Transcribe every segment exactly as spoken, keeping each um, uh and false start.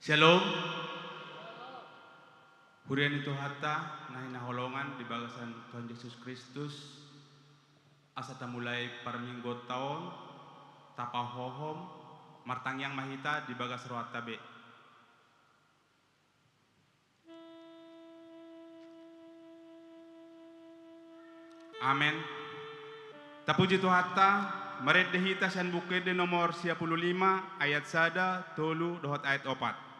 Shalom. Huria ni Tuhanta na hinaholongan di bagasan Tuhan Jesus Kristus, asa tamulai parmingguonta on, tapahohom, martangiang ma hita di bagas rohanta be. Amen. Tapuji Tuhanta, marende hita sian Buku Ende nomor sia pulu lima, ayat sada, tolu, dohot ayat opat.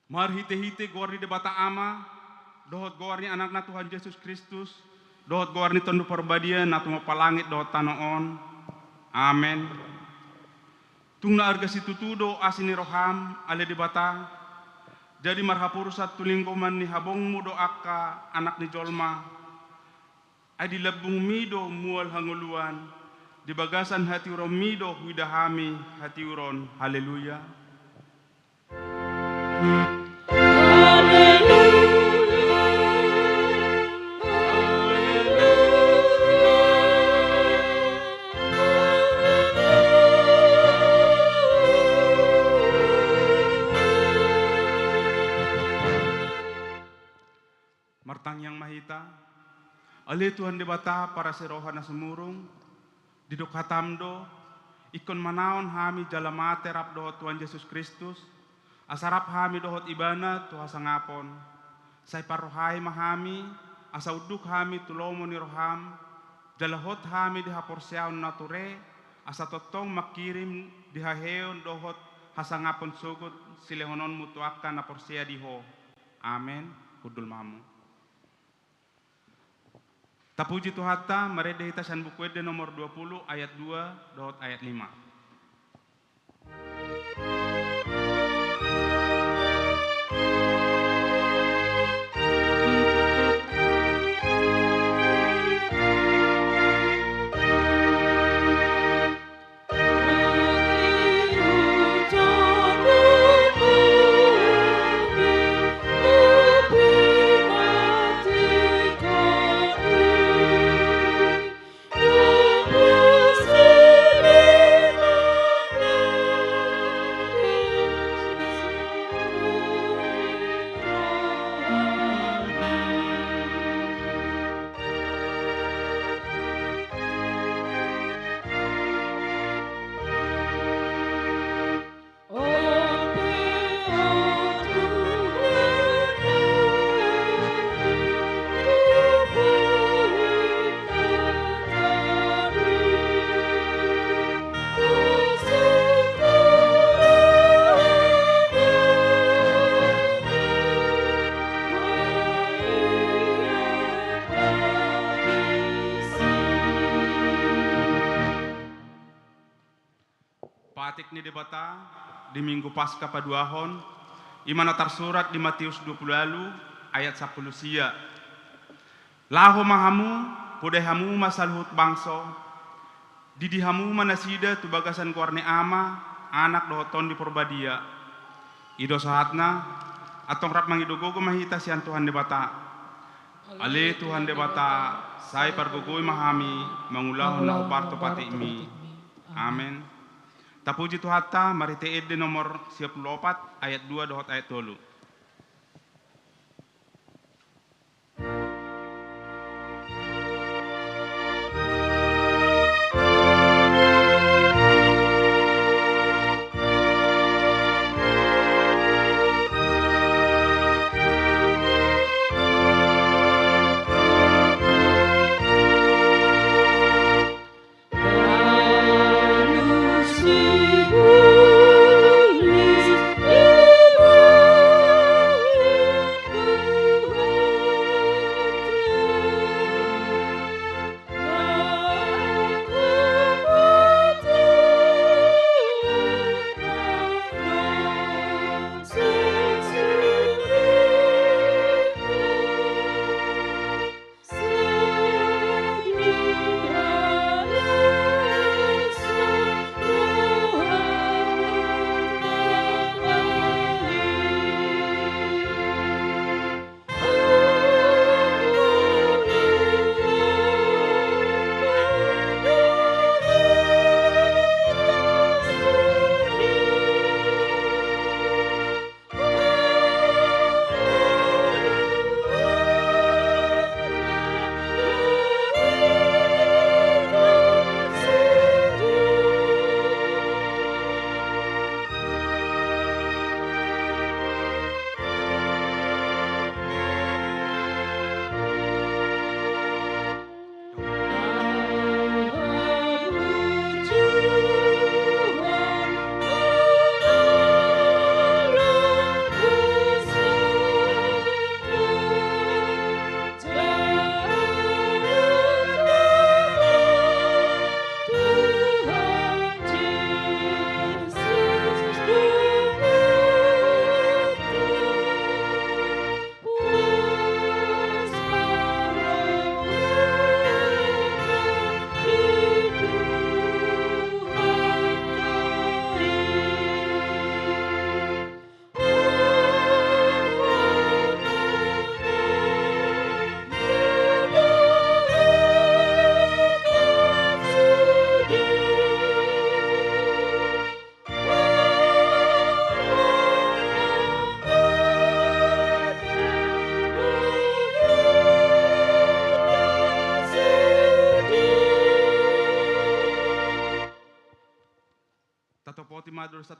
Marhite-hite goar ni Debata Ama, dohot goar ni Anakna Tuhan Jesus Kristus, dohot goar ni Tondi Parbadia na tumompa langit dohot tano on. Amen. Tung na arga situtu do asi ni roham, ale Debata, jadi marhaporusan tu linggoman ni habongmu do angka anak ni jolma, ai di lambungmi do mual hangoluan, di bagasan hatiuronmi do huida hami hatiuron. Haleluya. Martangiang ma hita. Ale Tuhan Debata, parasi roha na sumurung, didok hatam do, ingkon manaon hami jala mate rap dohot Tuhan Jesus Kristus, asa rap hami dohot Ibana tu hasangapon. Sai parrohai ma hami, asa unduk hami tu lomo ni roham, jala hot hami di haporseaon na ture, asa tongtong mangkirim di haheon dohot hasangapon sogot silehononmu tu angka na porsea di Ho. Amen. Hundul ma hamu. Tapuji Tuhanta, marende hita sian Buku Ende nomor dua puluh ayat dua dohot ayat lima. Patik ni Debata di Minggu Paskah paduahon, i ma na tarsurat di Matius dua puluh ualu ayat sampulu sia. Laho ma hamu, podai hamu ma saluhut bangso, didi hamu ma nasida tu bagasan goar ni Ama, Anak dohot Tondi Porbadia. I do sahatna. Antong rap mangido gogo ma hita sian Tuhan Debata. Ale Tuhan Debata, sai pargogoi ma hami mangulahon na hombar tu patikmi. Amen. Tapuji Tuhanta, marhite Ende nomor sia pulu opat ayat dua dohot ayat tolu.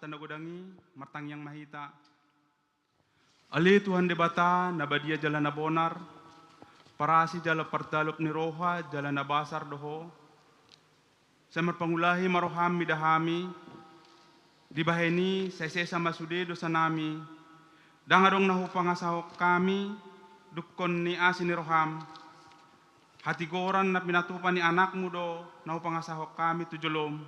Na godang i, martangiang ma hita. Ale Tuhan Debata, na badia jala na bonar, parasi jala pardalan ni roha jala na basar do Ho. Sai marpangulahi ma roham mida hami, dibahen i sai sesa ma sude dosanami, ndang adong na hupangasahon hami, dungkon ni asi ni roham. Hatigoran na pinatupa ni Anakmu do na hupangasahon hami tu jolom.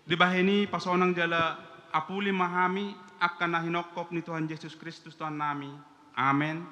Dibahen i pasonang jala apuli ma hami angka na hinongkop ni Tuhan Jesus Kristus Tuhannami. Amen.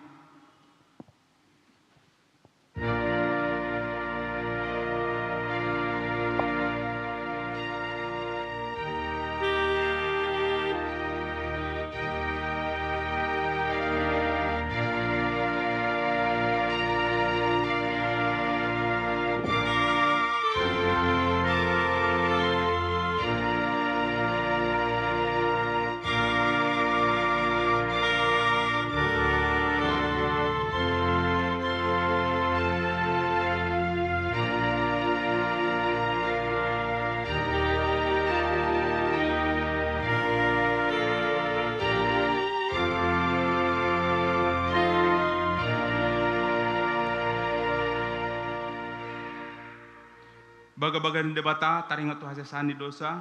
Bagabaga ni Debata taringot tu hasesaan ni dosa.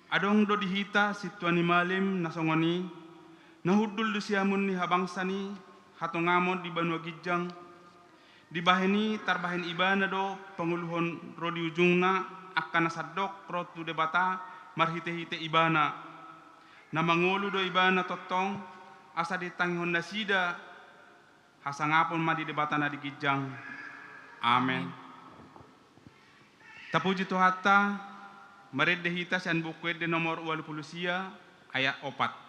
Adong do di hita sintua ni malim na songon i, na hundul di siamun ni habangsan i, hatongamon di banua ginjang. Dibahen i tarbahen ibana do pangoluhon ro di ujungna angka na sandok ro tu Debata marhitehite ibana. Na mangolu do ibana tongtong asa ditangihon nasida. Hasangapon ma di Debata na di ginjang. Amen. Tapuji Tuhanta, marende hita sian Buku Ende nomor ualu pulu sia, ayat opat.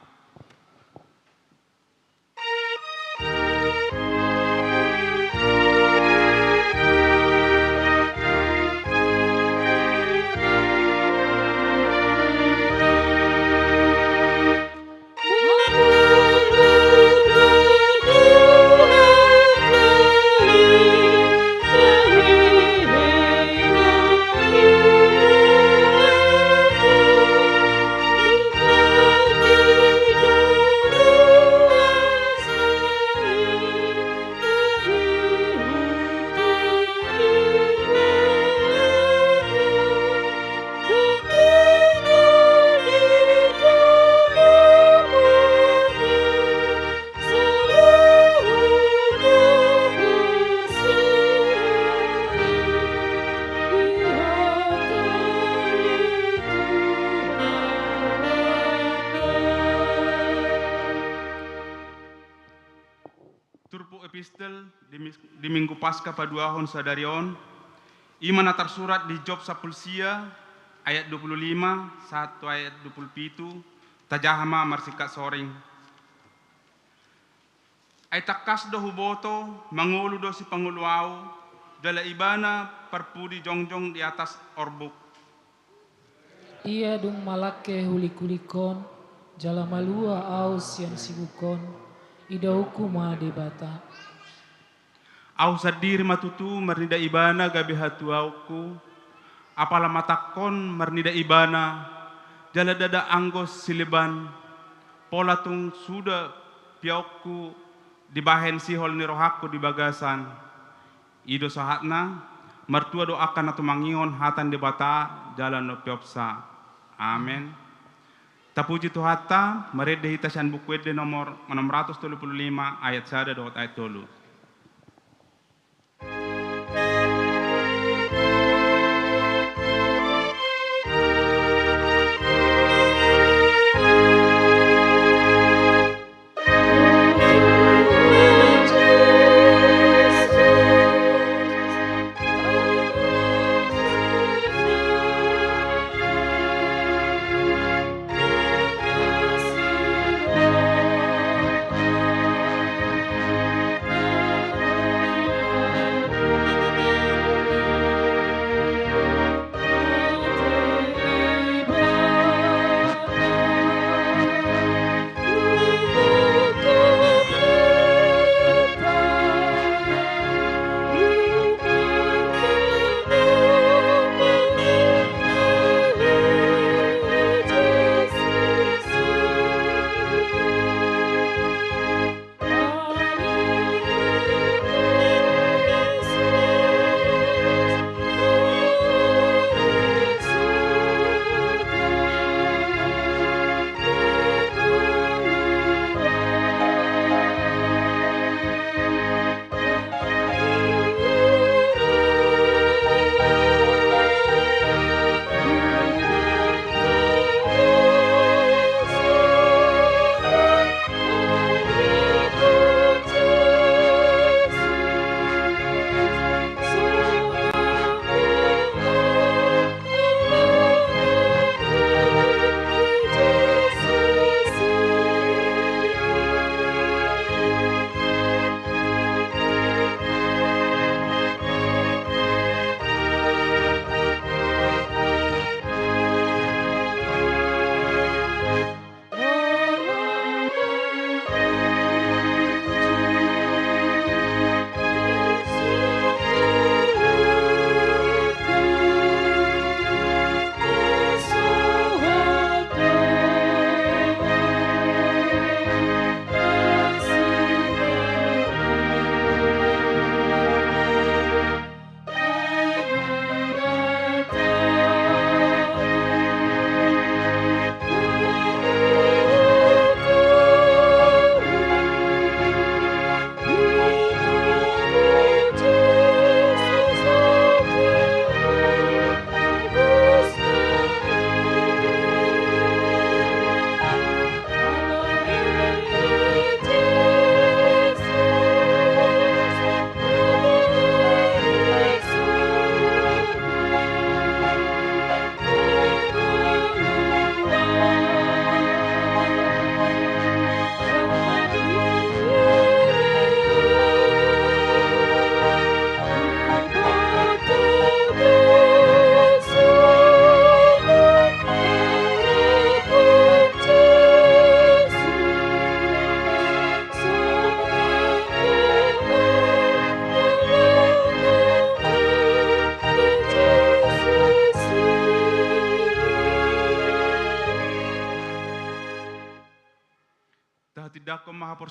Turpuk epistel di mis-, di Minggu Paskah paduahon sadari on, i ma na tarsurat di Job sampulu sia ayat dua pulu lima sahat tu ayat dua pulu pitu. Tajaha ma marsingkat soring. Ai tangkas do huboto, mangolu do sipangolu ahu, jala ibana parpudi jongjong di atas orbuk. Ia dung malangke hulikhulikkon, jala malua ahu sian sibukon, idaonku ma Debata. Ahu sandiri ma tutu marnida ibana gabe hatuaonku, apala matangkon marnida ibana, jala ndada anggo sileban, pola tung suda piaonku dibahen sihol ni rohangku di bagasan. I do sahatna, martua do angka na tumangihon hata ni Debata jala na umpeopsa. Amen. Tapuji Tuhanta, marende hita sian Buku Ende nomor enam ratus tolu puluh lima ayat sada dohot ayat tolu.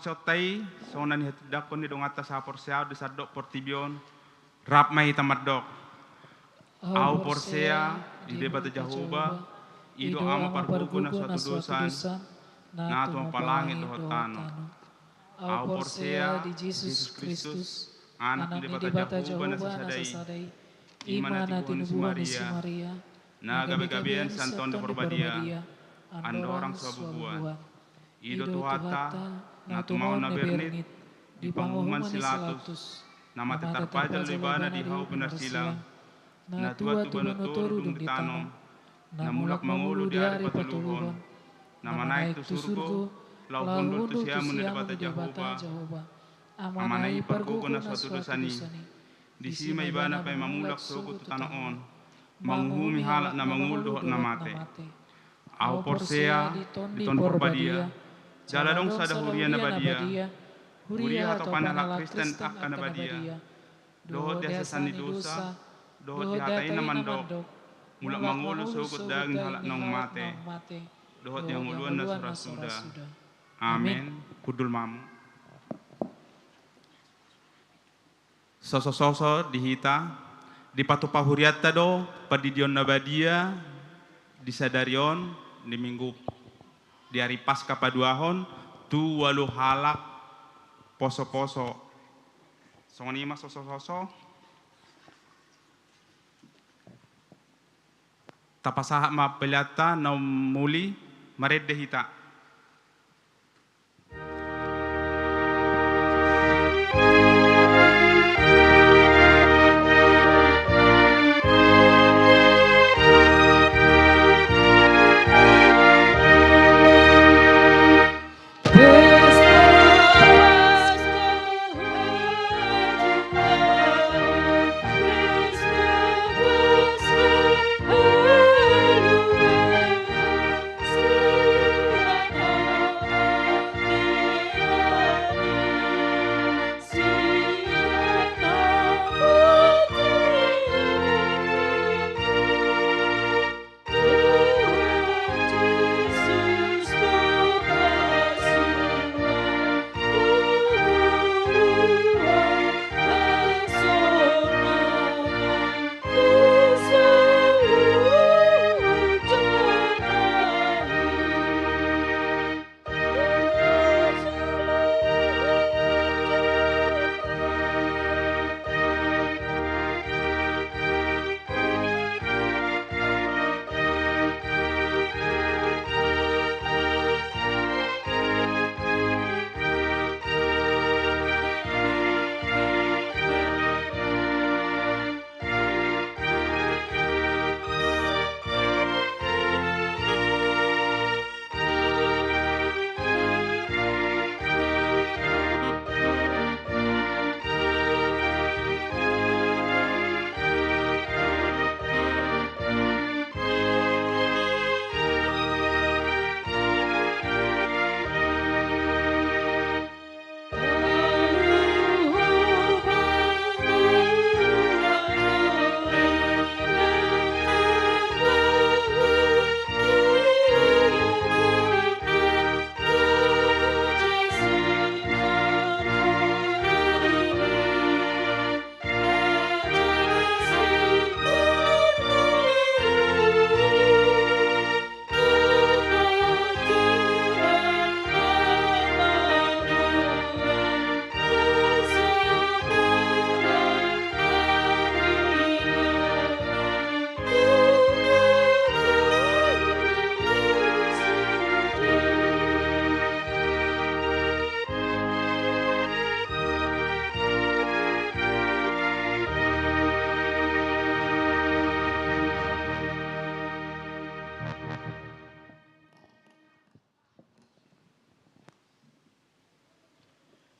Songon i, songon na nihatindangkon ni donganta sahaporseaon di sandok portibi on, rap ma hita mandok: Ahu porsea di Debata Jahowa, i do Ama pargogo na so hatudosan, na tumompa langit dohot tano. Ahu porsea di Jesus Kristus, Anak ni Debata Jahowa na sasada i, i ma na tinaboan ni si Maria, na gabegabean sian Tondi Porbadia, andorang so habubuan. I do Tuhanta, na tumaon na bernit di panguhuman si Latus, na mate tarpajal do Ibana di hau pinarsilang, na tua tu banua toru dung ditanom, na mulak mangolu di ari patoluhon, na manaek tu surgo, laho hundul tu siamun ni Debata Jahowa, Amana i pargogo na so hatudosan i. Disi ma Ibana paima mulak sogot tu tano on, manguhumi halak na mangolu dohot na mate. Ahu porsea di Tondi Porbadia, jala adong sada huria na badia, huria hatopan ni halak Kristen angka na badia, dohot di hasesaan ni dosa, dohot di hata i na mandok: Mulak mangolu sogot daging halak naung mate, dohot di hangoluan na so ra suda. Amen. Hundul ma hamu. Sosososo di hita, dipatupa hurianta do pandidion na badia di sadari on, di Minggu, di ari Paska paduahon, tu ualu halak posoposo. Songon i ma sosososo. Tapasahat ma peleanta na ummuli, marende hita.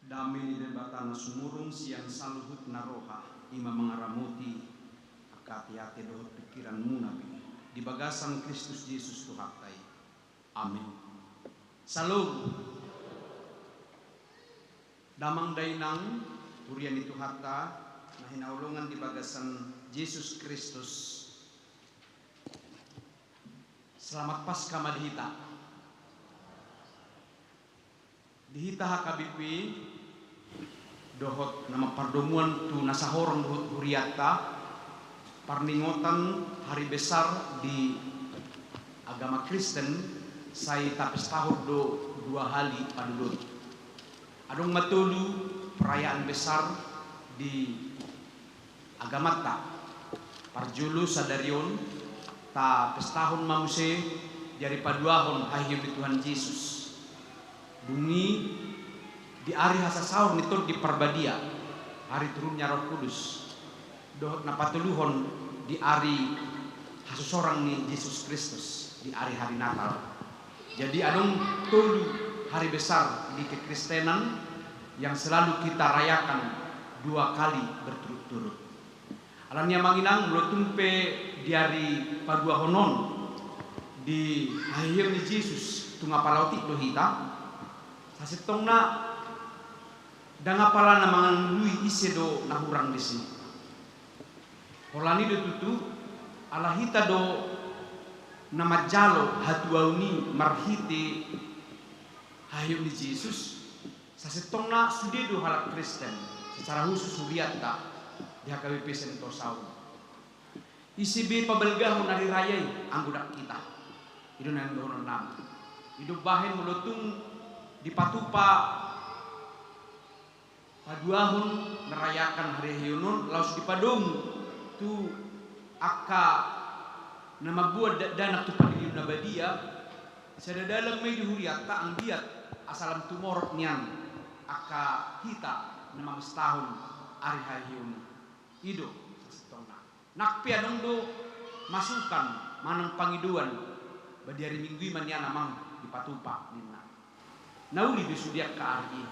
Dame ni Debata na sumurung sian saluhutna roha, i ma mangaramoti angka ateate dohot pingkiranmuna be, di bagasan Kristus Jesus Tuhanta i. Amen. Syalom. Damang dainang, huria ni Tuhanta na hinaholongan di bagasan Jesus Kristus. Selamat Paskah ma di hita. Di hita H K B P dohot na mampardomuan tu na sahorong dohot hurianta, parningotan hari besar di agama Kristen sai tapestahon do dua hali padodot. Adong ma tolu perayaan besar di agamanta. Parjolo sadari on tapestahon ma muse di ari paduahon haheheon ni Tuhan Jesus. Dung i di ari hasasaor ni Tondi Parbadia, ari turunnya Roh Kudus, dohot na patoluhon di ari hasosorang ni Jesus Kristus, di ari hari Natal. Jadi adong tolu hari besar di kekristenan yang selalu kita rayakan dua kali berturut-turut. Alani i amang inang, molo tung pe di ari paduahon on di haheheon ni Jesus tung apala otik do hita, sasintongna ndang apala na mangalului ise do na hurang disi. Holan i do tutu, ala hita do na manjalo hatuaon i marhite haheheon ni Jesus, sasintongna sude do halak Kristen, secara khusus hurianta di H K B P Sentosa on. Ise be pabalgahon ari raya i anggo ndang hita. I do na nidohonon nami. I do bahen molo tung dipatupa paduahon merayakan hari haheheon on laos dipadomu tu angka na mamboan dakdanak tu parlinggoman na badia, sada dalan ma i di hurianta, anggiat asa lam tumorop nian angka hita na mamestahon ari haheheon i. I do sasintongna. Nang pe adong do masukan manang pangidoan, ba di ari Minggu i ma nian amang dipatupa ninna. Na uli do sude angka ari i.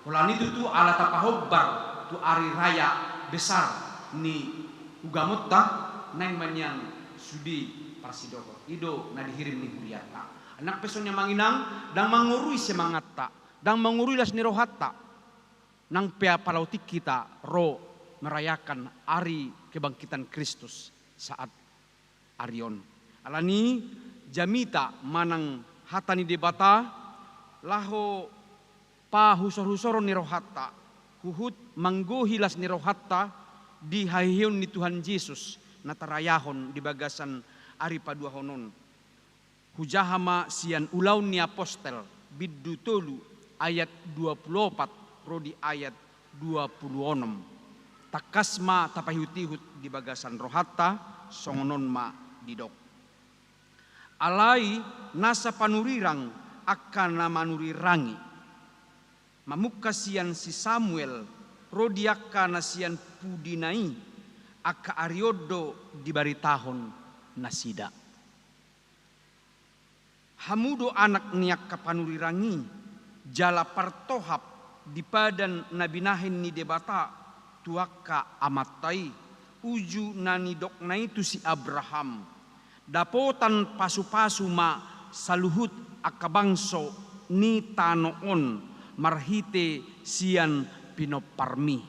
Holan i tutu ala tapahombar tu ari raya besar ni ugamonta, naeng ma nian sude parsidohot. I do na dihirim ni hurianta. Nang pe songon i amang inang, ndang mangorui semangatta, ndang mangorui las ni rohanta. Nang pe apala otik hita ro merayakan ari kebangkitan Kristus saat ari on. Alani i jamita manang hata ni Debata laho pahusor-husoron ni rohanta, huhut manggohi las ni rohanta di haheheon ni Tuhan Jesus na tarayahon di bagasan ari paduahon on. Hujaha ma sian Ulaon ni Apostel, bindu tolu, ayat dua pulu opat ro di ayat dua pulu onom. Tangkas ma tapaihut-ihut di bagasan rohanta, songon on ma didok. Alai nasa panurirang angka na manurirangi. Mamungka sian si Samuel ro di angka na sian pudina i, angka ari on do dibaritahon nasida. Hamu do anak ni angka panurirang i, jala partohap di padan na binahen ni Debata tu angka amanta i, uju na nidokna i tu si Abraham. Dapotan pasu-pasu ma saluhut angka bangso ni tano on marhite sian pinomparmi.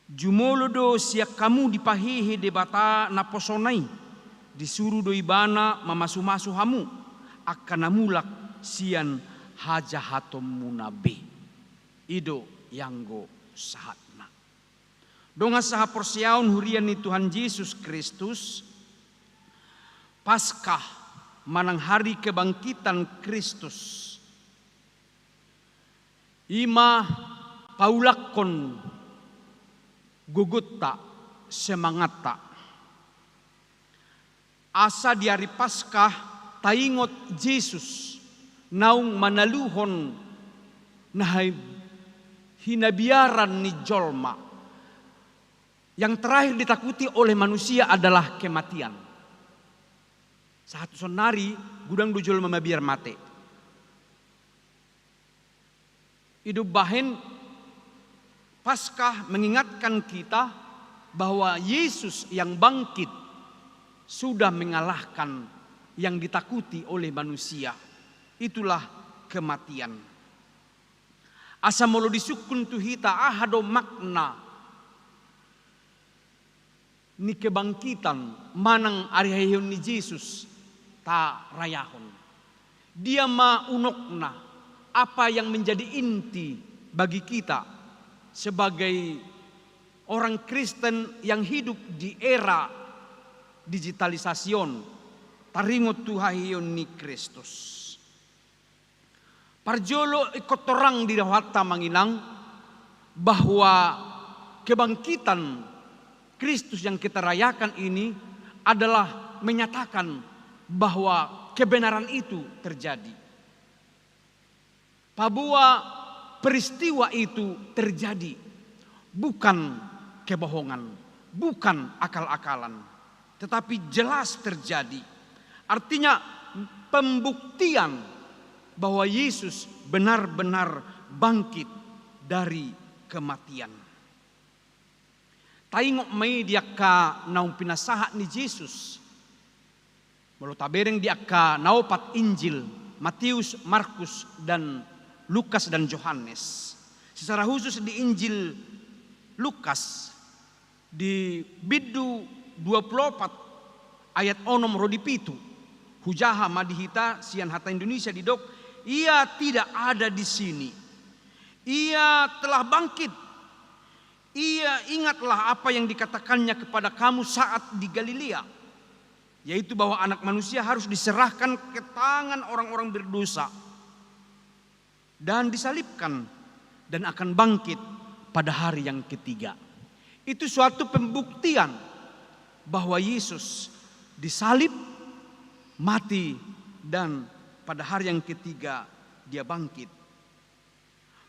Jumolo do sian hamu dipahehe Debata naposona i, disuru do Ibana mamasu-masu hamu, angka na mulak sian hajahatonmuna be. I do ianggo sahatna. Dongan sahaporseaon huria ni Tuhan Jesus Kristus, Paskah manang hari kebangkitan Kristus, i ma paulakkon gogonta, semangatta. Asa di ari Paskah taingot Jesus naung manaluhon na hi-, hinabiaran ni jolma. Yang terakhir ditakuti oleh manusia adalah kematian. Sahat tu saonnari godang do jolma mabiar mate. I do umbahen Paskah mengingatkan kita bahwa Yesus yang bangkit sudah mengalahkan yang ditakuti oleh manusia, itulah kematian. Asa molo disungkun tu hita aha do makna ni kebangkitan manang ari haheheon ni Jesus tarayahon. Dia ma unokna, Apa yang menjadi inti bagi kita sebagai orang Kristen yang hidup di era digitalisasi on, taringot tu haheion ni Kristus? Parjolo, ingkon torang di rohanta, Amang Inang, bahwa kebangkitan Kristus yang kita rayakan ini adalah menyatakan bahwa kebenaran itu terjadi. Paboa peristiwa itu terjadi, bukan kebohongan, bukan akal-akalan, tetapi jelas terjadi. Artinya, pembuktian bahwa Yesus benar-benar bangkit dari kematian. Taingot ma i di angka naung pinasahat ni Jesus. Molo tabereng di angka na opat Injil, Matius, Markus, dan Lukas, dan Johannes. Secara khusus di Injil Lukas, di bindu dua pulu opat, ayat onom ro di pitu. Hujaha ma di hita sian hata Indonesia, didok, "Ia tidak ada di sini. Ia telah bangkit. Ia, ingatlah apa yang dikatakannya kepada kamu saat di Galilea, yaitu bahwa Anak Manusia harus diserahkan ke tangan orang-orang berdosa dan disalibkan dan akan bangkit pada hari yang ketiga." Itu suatu pembuktian bahwa Yesus disalib, mati, dan pada hari yang ketiga Dia bangkit.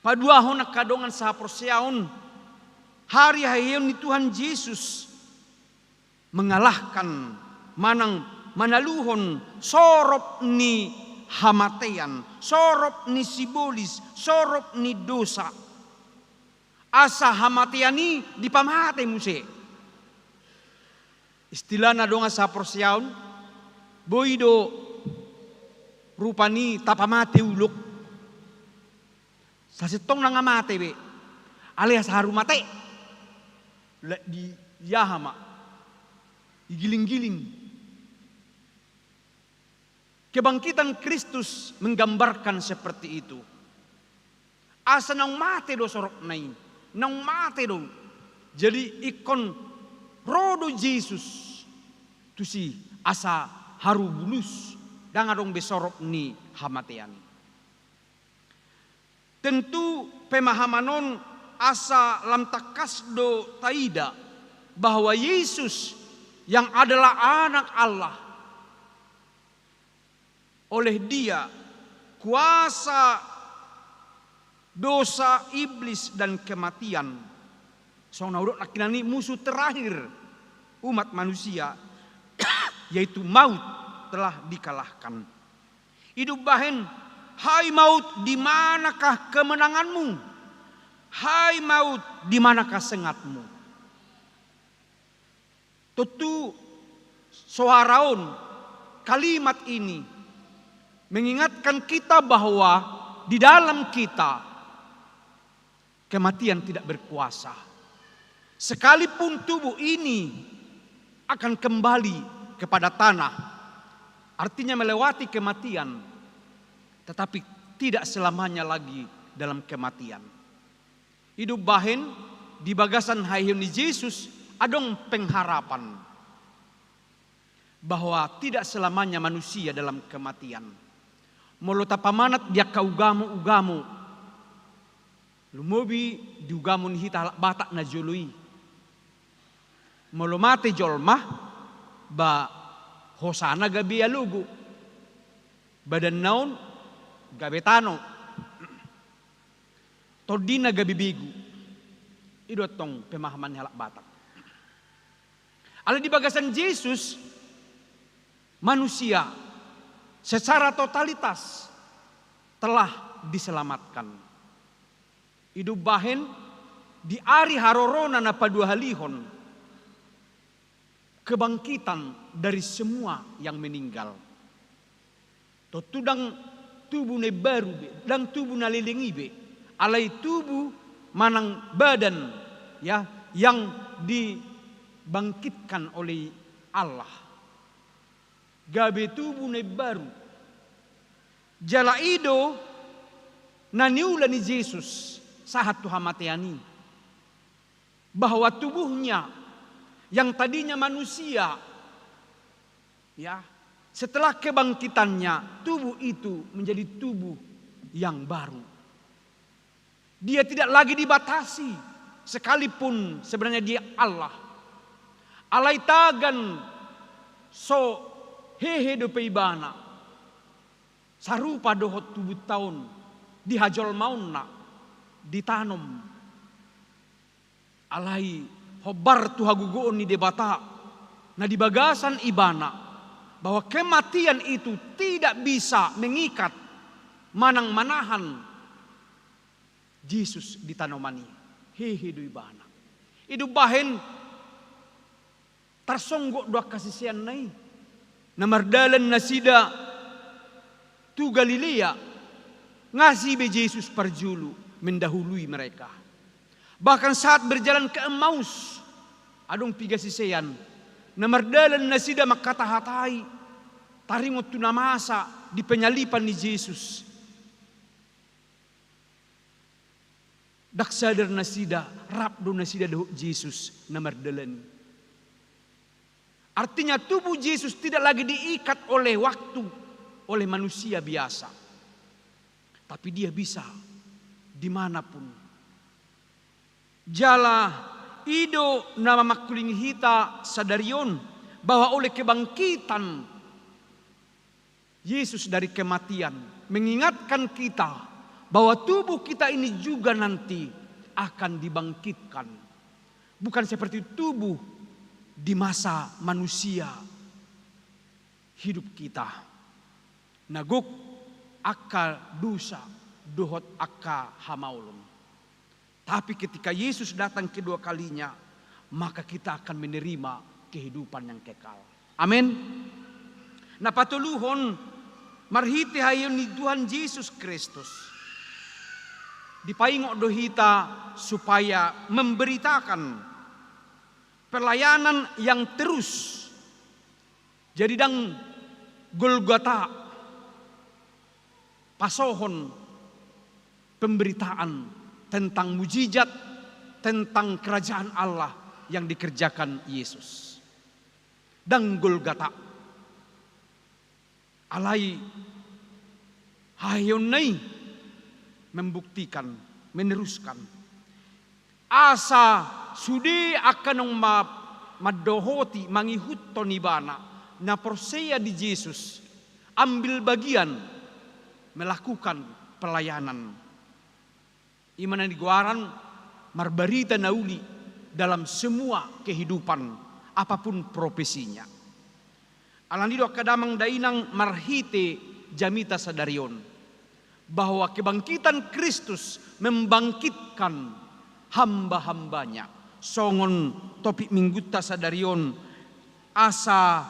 Paduahon, angka dongan sahaporseaon, ari haheion ni Tuhan Jesus mengalahkan manang manaluhon sorop ni hamatean, sorop ni sibolis, sorop ni dosa. Asa hamatean i dipamate muse. Istilahna, dongan sahaporseaon, boi do rupani tapamate ulok. Sasintongna nga mate be, alai asa haru mate. Lek di aha ma, digiling-giling. Kebangkitan Kristus menggambarkan seperti itu. Asa naung mate do soropna i, naung mate do. Jadi ingkon ro do Jesus tusi asa haru bulus, ndang adong be sorop ni hamatean i. Tentu pemahaman on asa lam tangkas do taida bahwa Yesus yang adalah Anak Allah, oleh Dia kuasa dosa, iblis, dan kematian, songon na hudok nangkinan i, musuh terakhir umat manusia, yaitu maut, telah dikalahkan. Ido umbahen, "Hai maut, di manakah kemenanganmu? Hai maut, di manakah sengatmu?" Tontu soara on, kalimat ini mengingatkan kita bahwa di dalam kita kematian tidak berkuasa. Sekalipun tubuh ini akan kembali kepada tanah, artinya melewati kematian, tetapi tidak selamanya lagi dalam kematian. Ido umbahen, di bagasan haheion ni Jesus adong pengharapan bahwa tidak selamanya manusia dalam kematian. Molo tapamanat di angka ugamo-ugamo, lumobi di ugamo ni hita halak Batak na jolo i, molo mate jolma, ba hosana gabe alogo, badanna on gabe tano, tondina gabe begu. Ido antong pemahaman ni halak Batak. Alai di bagasan Jesus, manusia secara totalitas telah diselamatkan. Ido umbahen, di ari harorona na paduahalihon, kebangkitan dari semua yang meninggal. Tontu ndang tubuh na imbaru be, ndang tubuh na leleng i be, alai tubuh manang badan, ya, yang dibangkitkan oleh Allah. Gabe tubuh na imbaru. Jala i do na niula ni Jesus sahat tu hamatean i, bahwa tubuhnya yang tadinya manusia, ya, setelah kebangkitannya, tubuh itu menjadi tubuh yang baru. Dia tidak lagi dibatasi, sekalipun sebenarnya dia Allah. Alai tagan so hehe dope ibana, sarupa dohot tubuhta on di hajolmaonna, ditanom. Alai hombar tu hagogoon ni Debata na di bagasan ibana, bahwa kematian itu tidak bisa mengikat manang manahan Jesus di tanoman i. Hehe do ibana. I do umbahen tarsonggot do angka siseanna i, na mardalan nasida tu Galilea, ngasi be Jesus parjolo mendahului mereka. Bahkan saat berjalan ke Emmaus, adong piga sisean, na mardalan nasida mangkatahatai, taringot tu na masa di penyaliban ni Jesus. Ndang sadar nasida, rap do nasida dohot Jesus na mardalan. Artinya, tubuh Jesus tidak lagi diikat oleh waktu, oleh manusia biasa. Tapi dia bisa dimanapun. Jala i do na mangkulingi hita sadari on, bahwa oleh kebangkitan Yesus dari kematian mengingatkan kita bahwa tubuh kita ini juga nanti akan dibangkitkan. Bukan seperti tubuh di masa manusia hidup kita, na gok angka dosa dohot angka hamaolon. Tapi ketika Yesus datang kedua kalinya, maka kita akan menerima kehidupan yang kekal. Amin. Na patoluhon, marhite haheheon ni Tuhan Jesus Kristus, dipaingot do hita supaya memberitakan pelayanan yang terus. Jadi, ndang Golgota pasohon pemberitaan tentang mujizat, tentang kerajaan Allah yang dikerjakan Yesus. Ndang Golgota. Alai haheheonna i membuktikan, meneruskan. Asa sude angka naung ma-, mandohoti, mangihuthon ibana, na porsea di Jesus, ambil bagian melakukan pelayanan. I ma na nigoaran marbarita na uli dalam semua kehidupan, apapun profesinya. Alani i do angka damang dainang, marhite jamita sadari on, bahwa kebangkitan Kristus membangkitkan hamba-hambanya. Songon topik minggunta sadari on, asa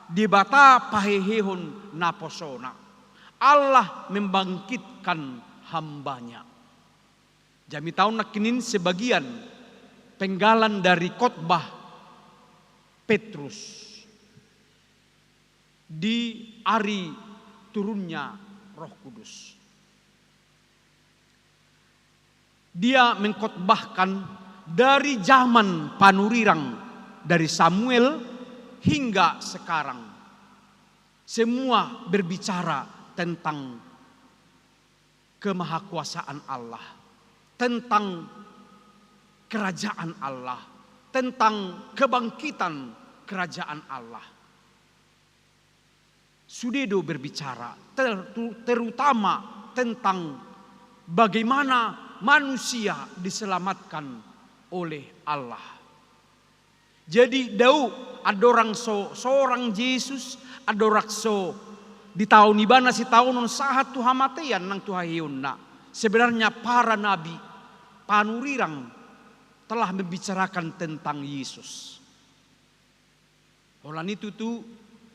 Debata pahehehon naposona. Allah membangkitkan hambanya. Jamita on nangkining sebagian penggalan dari khotbah Petrus di ari turunnya Roh Kudus. Dia mengkhotbahkan dari zaman panurirang, dari Samuel hingga sekarang. Semua berbicara tentang kemahakuasaan Allah, tentang kerajaan Allah, tentang kebangkitan kerajaan Allah. Sude do berbicara ter-, terutama tentang bagaimana manusia diselamatkan oleh Allah. Jadi, dao andorang so sorang Jesus, andorang so ditaon ibana sitaonon sahat tu hamatean nang tu haheheonna, sebenarnya para nabi, panurirang telah membicarakan tentang Yesus. Holan i tutu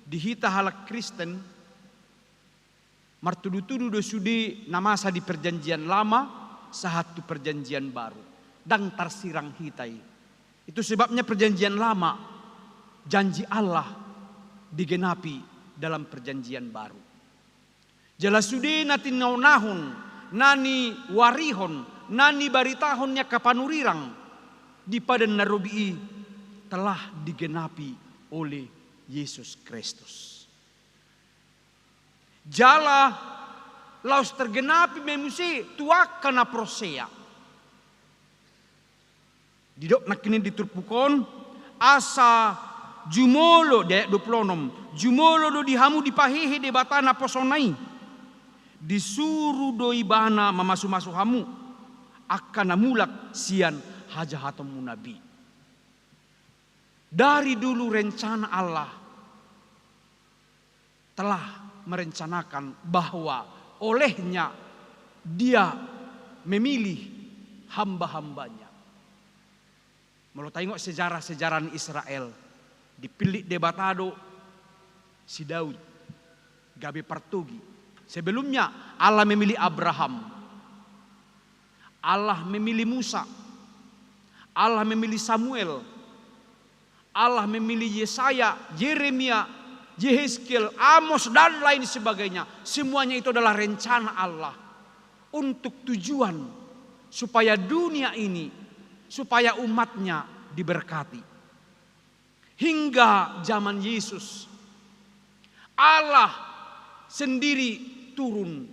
di hita halak Kristen, martudu-tudu do sude na masa di Perjanjian Lama sahat tu Perjanjian Baru. Ndang tarsirang hita i. Itu sebabnya Perjanjian Lama, janji Allah digenapi dalam Perjanjian Baru. Jala sude na tinaonahon na niuarihon, na nibaritahon ni angka panurirang di Padan na Robi i telah digenapi oleh Yesus Kristus. Jala laos tergenapi ma i muse tu angka na porsea. Didok nangkin di turpuk on, asa jumolo, di ayat dua puluh onom, jumolo do di hamu dipahehe Debata naposona i. Disuru do Ibana mamasumasu hamu, angka na mulak sian hajahatonmuna be. Dari dulu rencana Allah telah merencanakan bahwa olehnya Dia memilih hamba-hambanya. Molo taingot sejarah-sejarah ni Israel, dipillit Debata do si Daud gabe partogi. Sebelumnya Allah memilih Abraham, Allah memilih Musa, Allah memilih Samuel, Allah memilih Yesaya, Yeremia, Yehezkiel, Amos, dan lain sebagainya. Semuanya itu adalah rencana Allah untuk tujuan supaya dunia ini, supaya umat-Nya diberkati. Hingga zaman Yesus, Allah sendiri turun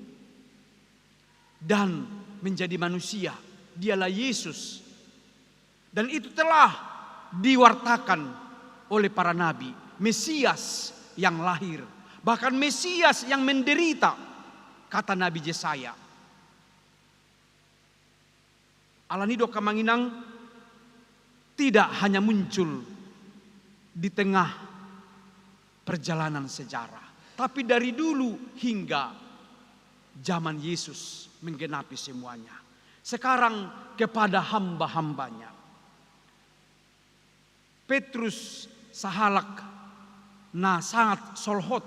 dan menjadi manusia. Dialah Yesus. Dan itu telah diwartakan oleh para nabi, Mesias yang lahir, bahkan Mesias yang menderita, kata Nabi Yesaya. Alani i do, angka amang inang, tidak hanya muncul di tengah perjalanan sejarah, tapi dari dulu hingga zaman Yesus menggenapi semuanya. Sekarang kepada hamba-hambanya. Petrus sahalak na sangat solhot,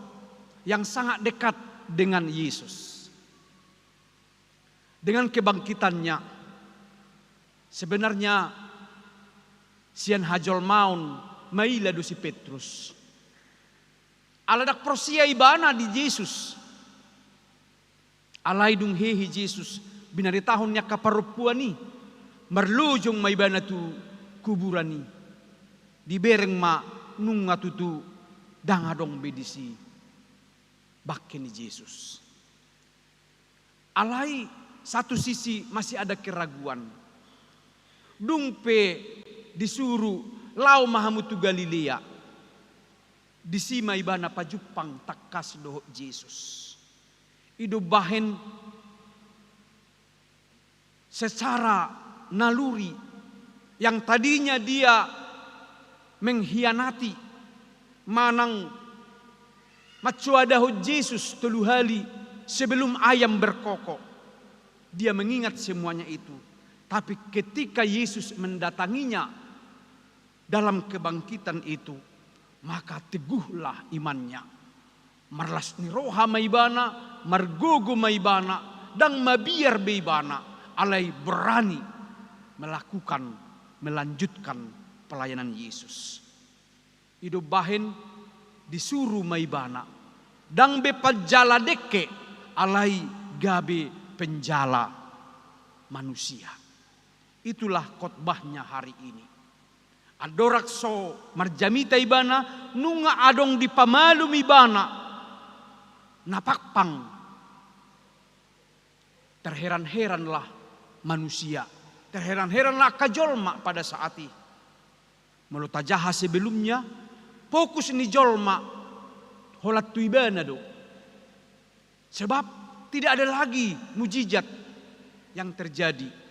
yang sangat dekat dengan Yesus. Dengan kebangkitannya, sebenarnya sian hajolmaon maila do si Petrus. Ala ndang porsea ibana di Jesus. Alai dung hehe Jesus binaritahon ni angka parompuan i, marlojong ma ibana tu kuburan i. Dibereng ma nunga tutu ndang adong be disi bangke ni Jesus. Alai satu sisi masih ada keraguan. Dung pe disuru, laho ma hamu tu Galilea. Disi ma ibana pajumpang tangkas dohot Jesus. I do umbahen secara naluri, yang tadinya dia mengkhianati manang mancoadahon Jesus tolu hali sebelum ayam berkokok. Dia mengingat semuanya itu. Tapi ketika Yesus mendatanginya dalam kebangkitan itu, maka teguhlah imannya. Marlas ni roha ma ibana, margogo ma ibana, ndang mabiar be ibana, alai berani melakukan, melanjutkan pelayanan Yesus. I do umbahen disuru ma ibana, ndang be penjala dengke, alai gabe penjala manusia. Itulah khotbahnya hari ini. Andorang so marjamita ibana, nunga adong dipamalum ibana na pangpang. Terheran-heranlah manusia, terheran-heranlah angka jolma pada saat i. Molo tajaha sebelumnya, fokus ni jolma holan tu ibana do. Sebab tidak ada lagi mujizat yang terjadi.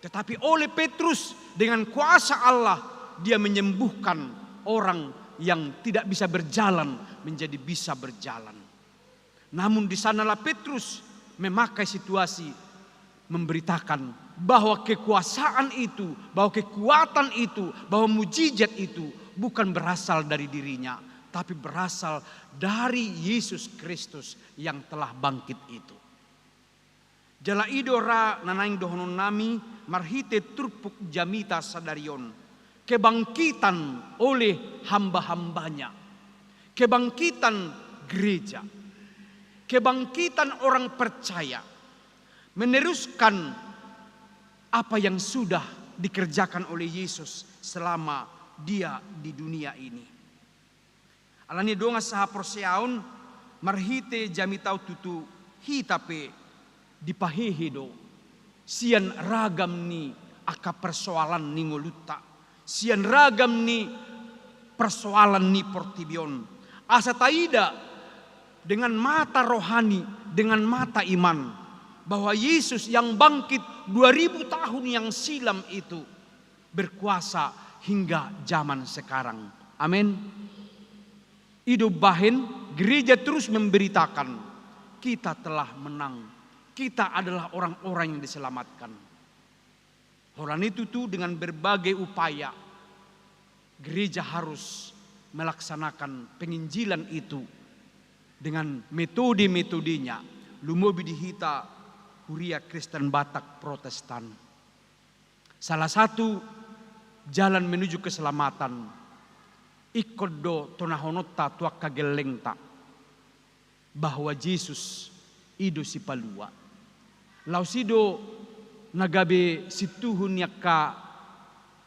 Tetapi oleh Petrus, dengan kuasa Allah, dia menyembuhkan orang yang tidak bisa berjalan menjadi bisa berjalan. Namun di sanalah Petrus memakai situasi memberitakan bahwa kekuasaan itu, bahwa kekuatan itu, bahwa mujizat itu bukan berasal dari dirinya, tapi berasal dari Yesus Kristus yang telah bangkit itu. Jala i do ra na naeng dohonon nami marhite turpuk jamita sadari on, kebangkitan oleh hamba-hambanya, kebangkitan gereja, kebangkitan orang percaya, meneruskan apa yang sudah dikerjakan oleh Yesus selama Dia di dunia ini. Alani dongan sahaporseaon, marhite jamita on tutu hita pe dipahehe do sian ragam ni angka persoalan ni ngolunta, sian ragam ni persoalan ni portibi on. Asa taida dengan mata rohani, dengan mata iman, bahwa Yesus yang bangkit dua ribu tahun yang silam itu berkuasa hingga zaman sekarang. Amin. I do umbahen gereja terus memberitakan, kita telah menang. Kita adalah orang-orang yang diselamatkan. Holan i tutu dengan berbagai upaya, gereja harus melaksanakan penginjilan itu dengan metode-metodenya, lumobi di hita huria Kristen Batak Protestan. Salah satu jalan menuju keselamatan, ingkon do tonahononta tu angka gellengta bahwa Jesus i do Sipalua. Laos i do na gabe sintuhu ni angka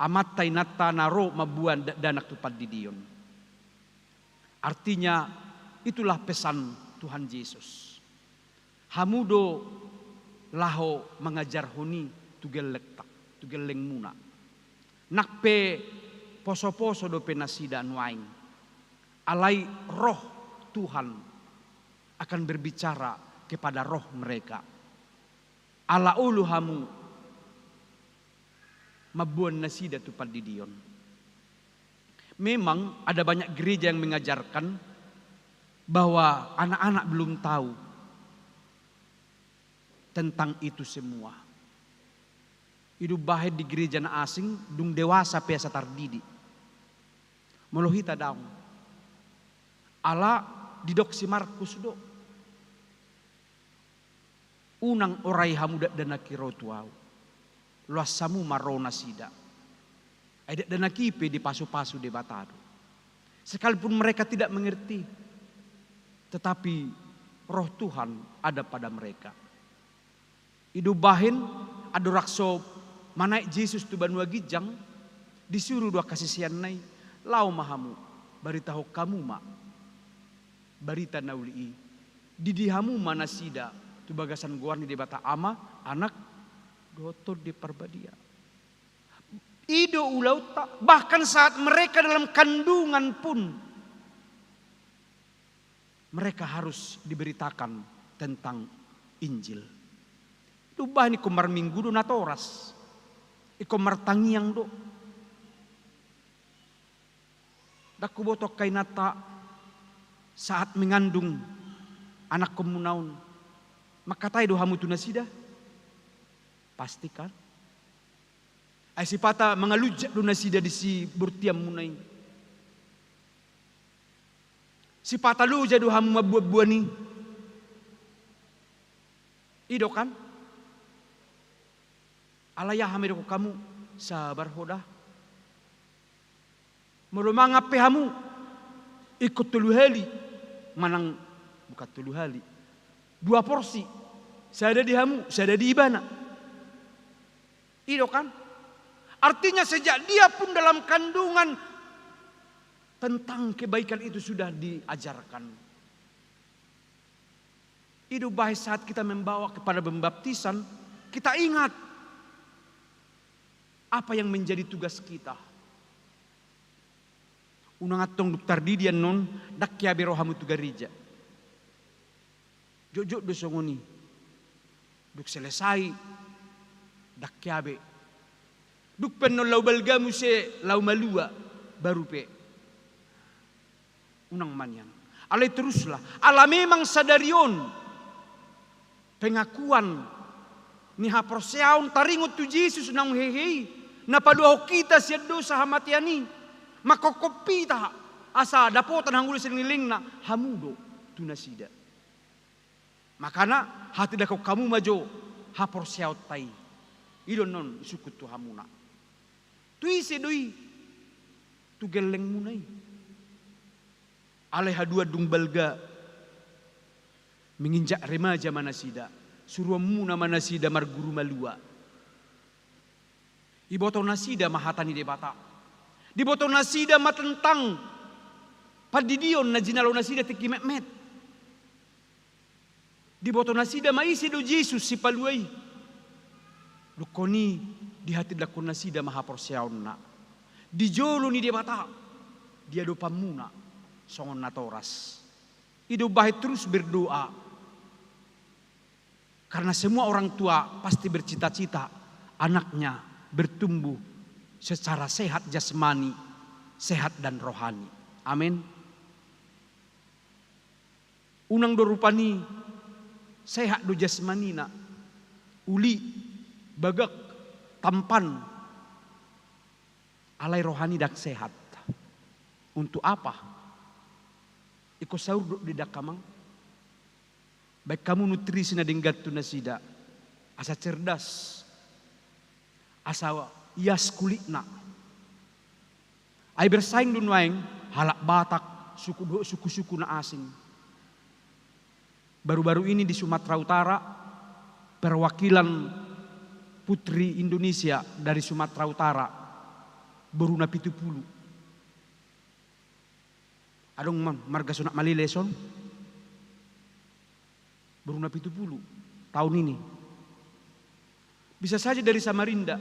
amanta inanta na ro mamboan dakdanak tu pandidion. Artinya, itulah pesan Tuhan Yesus. Hamu do laho mangajarhon i tu gellengta, tu gellengmuna. Nang pe poso-poso dope nasida nuaeng. Alai Roh Tuhan akan berbicara kepada roh mereka. Ala olo hamu mamboan nasida tu pandidion. Memang ada banyak gereja yang mengajarkan bahwa anak-anak belum tahu tentang itu semua. I do umbahen di gereja na asing, dung dewasa pe asa tardidi. Molo hita daong. Ala didok si Markus do. Unang orai hamu dakdanak i ro tu Ahu. Loas hamu ma ro nasida. Ai dakdanak i pe dipasu-pasu Debata do. Sekalipun mereka tidak mengerti, tetapi Roh Tuhan ada pada mereka. I do umbahen, andorang so manaek Jesus tu banua ginjang, disuru do angka siseanna i, laho ma hamu, baritahon hamu ma barita na uli i. Didi hamu ma nasida tu bagasan goar ni Debata Ama, Anak, dohot Tondi Parbadia. I do ulaonta, bahkan saat mereka dalam kandungan pun mereka harus diberitakan tentang Injil. I do umbahen ingkon marminggu do natoras. Ingkon martangiang do. Ndang huboto angka inanta saat mengandung anakkonmuna on, mangkatai do hamu tu nasida? Pasti kan? Ai sipata mangalunjak do nasida di sibortianmuna i. Sipata loja do hamu mamboan-boan i. I do kan? Alai aha ma didok hamu? Sabar ho da. Molo mangan pe hamu, ingkon tolu hali. Manang, bukan tolu hali. Dua porsi. Sada di hamu, sada di ibana. I do kan? Artinya sejak dia pun dalam kandungan tentang kebaikan itu sudah diajarkan. I do umbahen saat kita membawa kepada pembaptisan, kita ingat apa yang menjadi tugas kita. Unang antong dung tardidi annon, ndang hea be ro hamu tu gareja. Jotjot do songon i. Dung selesai, ndang hea be. Dung pe annon laho balga muse, laho malua, baru pe. Unang manian. Alai teruslah. Ala memang sadari on pengakuan ni haporseaon taringot tu Jesus naung hehe i, na paluahon hita sian dosa hamatean i, mangkophop hita asa dapotan hangoluan saleleng ni lelengna, hamu do tu nasida. Makana hatindangkon hamu ma jo haporseaonta i. I do annon isungkun tu hamuna. Tu ise do i? Tu gellengmuna i. Alai haduan dung balga, menginjak remaja ma nasida, Suruonmuna ma nasida marguru malua. Diboto nasida ma hata ni Debata. Diboto nasida ma tentang pandidion na jinalo nasida tingki metmet. Diboto nasida ma ise do Jesus Sipalua i. Dungkon i dihatindanghon nasida ma haporseaonna di jolo ni Debata, di adopanmuna songon natoras. I do umbahen terus berdoa. Karena semua orang tua pasti bercita-cita anaknya bertumbuh secara sehat jasmani, sehat dan rohani. Amin. Unang do rupani sehat do jasmanina, uli, bagak, tampan, alai rohani ndang sehat. Untuk apa? Ingkon saurdot do i dang, amang? Baen hamu nutrisi na denggan tu nasida, asa cerdas, asa ias kulitna. Ai bersaing do nuaeng halak Batak, suku dohot suku-suku na asing. Baru-baru ini di Sumatera Utara, perwakilan putri Indonesia dari Sumatera Utara, boru na pitu pulu. Adong ma-, marga Sunak Malele son, boru na pitu pulu tahun ini. Bisa saja dari Samarinda,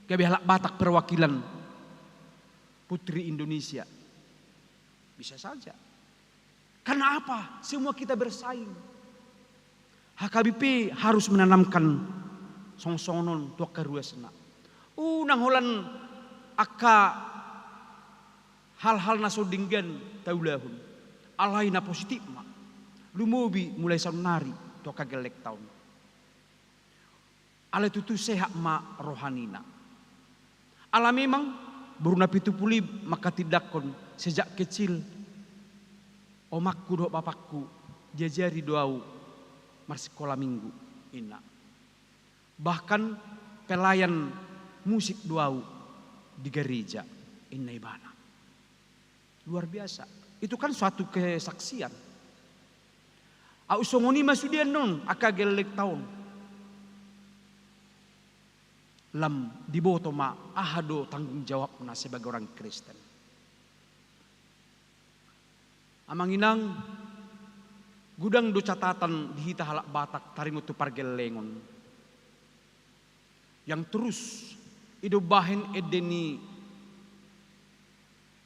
gabe halak Batak perwakilan putri Indonesia. Bisa saja. Karena apa? Semua kita bersaing. H K B P harus menanamkan songon-songon on tu angka ruasna. Unang holan angka hal-hal na so denggan taulahon. Alai na positif ma. Lumobi mulai saonnari tu angka gellengta on. Alai tutu sehat ma rohanina. Ala memang boru na pitu pulu i manghatindanghon sejak kecil, omakku dohot bapakku diajari do au marsikola minggu, inna. Bahkan pelayan musik do au di gereja, inna ibana. Luar biasa. Itu kan suatu kesaksian. Au songon i ma sude annon angka gellengta on. Lam diboto ma aha do tanggung jawabna sebagai orang Kristen. Amang inang, godang do catatan di hita halak Batak taringot tu pargellengon. Yang terus, i do umbahen ende ni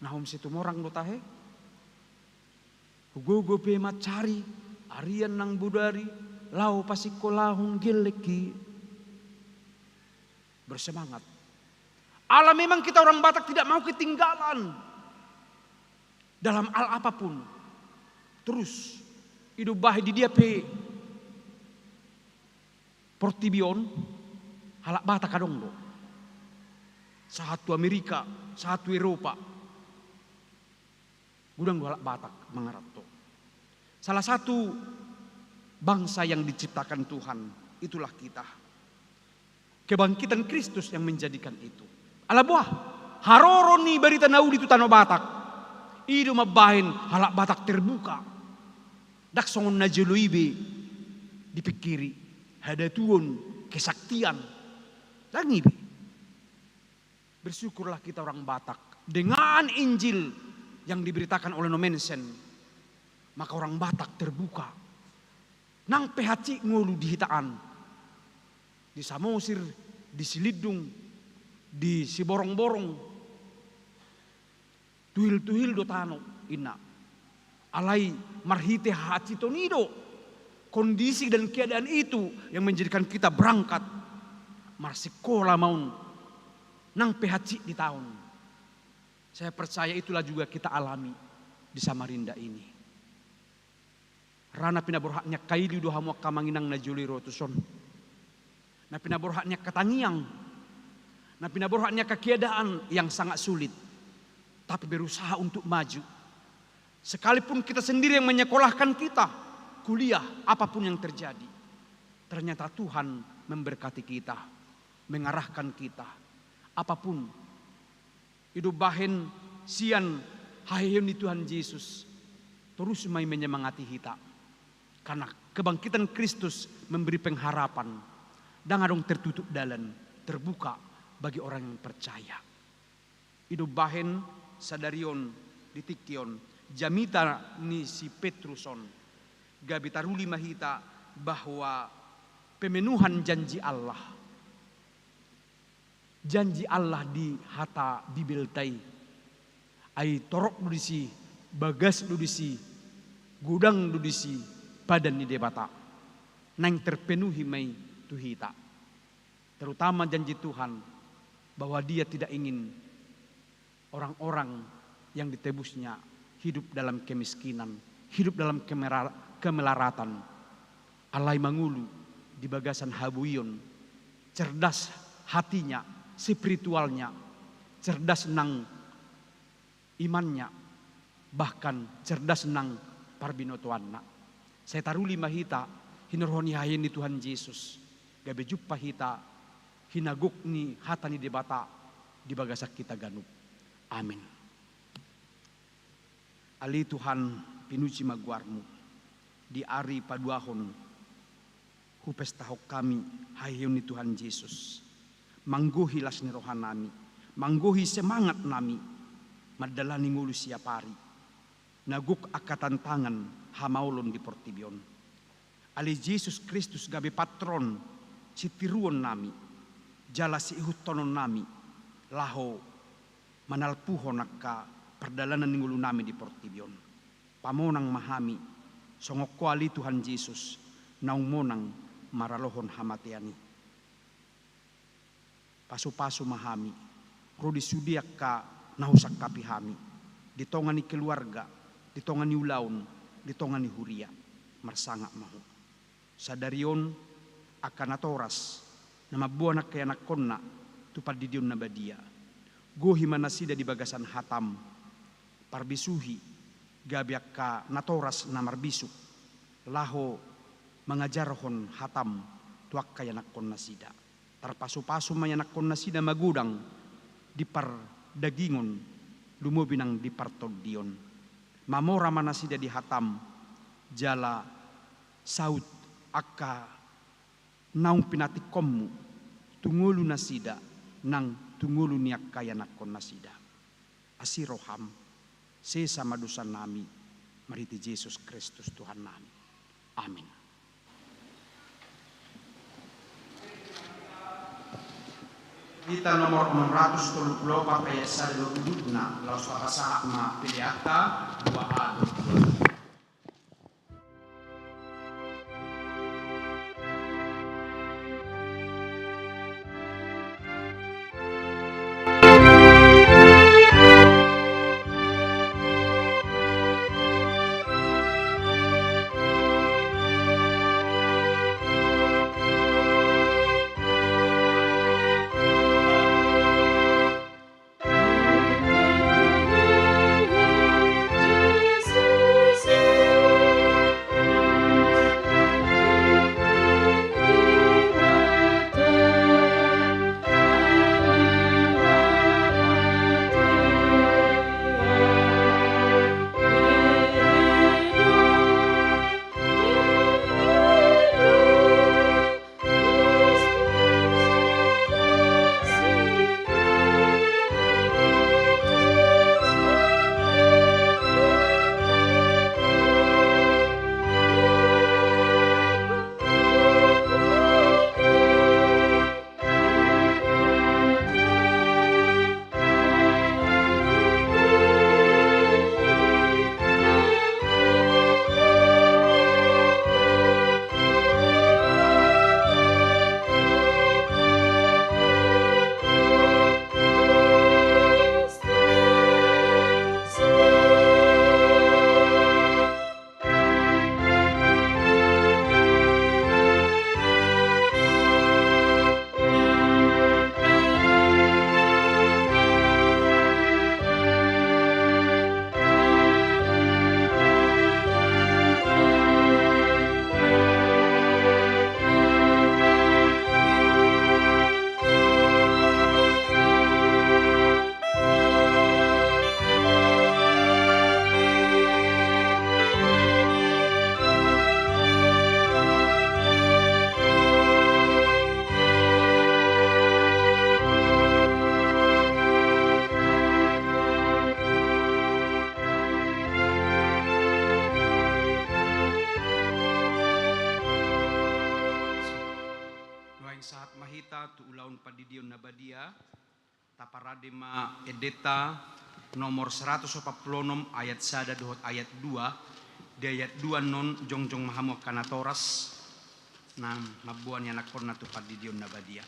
Nahum Situmorang do tahe. Hugogo pe mansari, arian nang bodari, laho pasikolahon gellengki. Bersemangat. Ala memang kita orang Batak tidak mau ketinggalan dalam hal apapun. Terus, i do umbahen di dia pe portibi on, halak Batak adong do. Sahat tu Amerika, sahat tu Eropa. Godang do halak Batak mangaranto. Salah satu bangsa yang diciptakan Tuhan, itulah kita. Kebangkitan Kristus yang menjadikan itu. Ala boha, haroro ni barita na uli tu tano Batak, i do mambahen halak Batak terbuka. Ndang songon na jolo i be dipingkiri, hadatuon, kesaktian. Ndang i be. Bersyukurlah kita orang Batak dengan Injil yang diberitakan oleh Nommensen. Maka orang Batak terbuka. Nang pe hansit ngolu di hita an. Di Samosir, di Silindung, di Siborongborong. Tuhil-tuhil do tano, inna. Alai marhite hahansiton i do kondisi dan keadaan itu yang menjadikan kita berangkat marsikola ma on nang pe hansit di taon. Saya percaya itulah juga kita alami di Samarinda ini. Ra na pinaborhat ni angka ili do hamu angka amang inang na jolo i ro tuson. Na pinaborhat ni angka tangiang, na pinaborhat ni angka keadaan yang sangat sulit, tapi berusaha untuk maju. Sekalipun kita sendiri yang menyekolahkan kita, kuliah, apapun yang terjadi, ternyata Tuhan memberkati kita, mengarahkan kita. Apapun, i do umbahen sian haheheon ni Tuhan Jesus, torus ma i menyemangati hita. Karena Kebangkitan Kristus memberi pengharapan. Ndang adong tertutup dalan, terbuka bagi orang yang percaya. I do umbahen sadari on, di tingki on, jamita ni si Petrus on, gabe taruli ma hita bahwa pemenuhan janji Allah. Janji Allah di hata Bibelta i. Ai torop do disi, bagas do disi, godang do disi padan ni Debata. Naeng terpenuhi ma i tu hita. Terutama janji Tuhan bahwa Dia tidak ingin orang-orang yang ditebus-Nya hidup dalam kemiskinan, hidup dalam kemera-, kemelaratan. Alai mangolu di bagasan habuion, cerdas hatinya, spiritualnya, cerdas nang imannya, bahkan cerdas nang parbinotoanna. Sai taruli ma hita hinorhon ni hahian ni Tuhan Jesus, gabe jumpa hita hinagok ni hata ni Debata di bagasan hita ganup. Amin. Ale Tuhan, pinuji ma goarmu. Di ari paduahon hupestahon hami haheheon ni Tuhan Jesus. Manggohi las ni rohanami, manggohi semangatnami mandalani ngolu siap ari na gok angka tantangan hamaolon di portibi on. Ale Jesus Kristus gabe patron, sitiruonnami jala siihuthononnami laho manalpuhon angka pardalanan ni ngolunami di portibi on. Pamonang ma hami songon Ho ale Tuhan Jesus, naung monang maralohon hamatean i. Pasupasu ma hami ro di sude angka na husangkapi hami, di tonga ni keluarga, di tonga ni ulaon, di tonga ni huria. Marsangap ma Ho. Sadari on angka natoras na mamboan angka ianakhonna tu pandidion na badia, gohi ma nasida di bagasan hatam. Parbisuhi gabe angka natoras na marbisuk laho mangajarhon hatam tu angka ianakhonnasida. Tarpasupasu ma ianakhonnasida magodang di pardagingon, lumobi nang di partondion. Mamora ma nasida di hatam jala saut angka naung pinatikkonmu tu ngolunasida nang tu ngolu ni angka ianakhonnasida. Asi roham, sesa ma dosanami marhite Jesus Kristus Tuhannami. Amin. Hita nomor enam ratus tolu puluh opat ayat sada dua puluh na laos tapasahat ma peleanta dua A dua puluh. tu ulaon pandidion na badia, taparade ma endenta nomor saratus opat pulu onom ayat sada dohot ayat dua. Di ayat dua annon jongjong ma hamu angka natoras na mamboan ianakhonna tu pandidion na badia.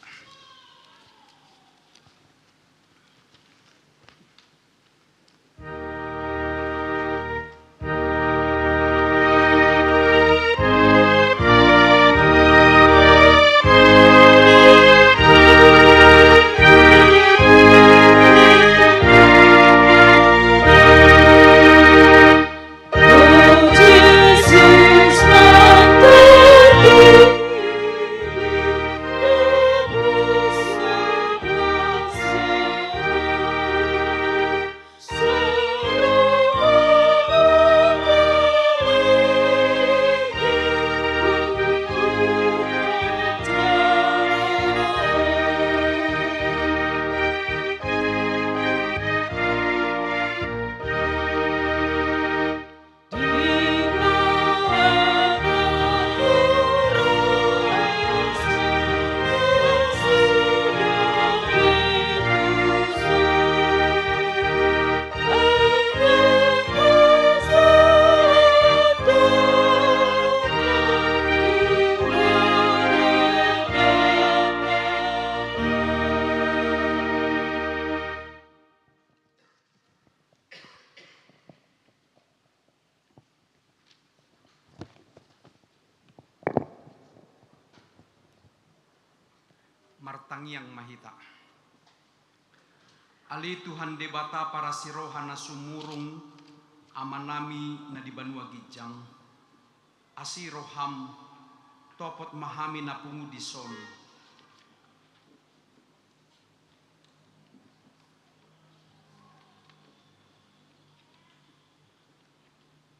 Martangiang ma hita. Ale Tuhan Debata parasi roha na sumurung, Amanami na di banua ginjang, asi roham, topot ma hami na pungu dison.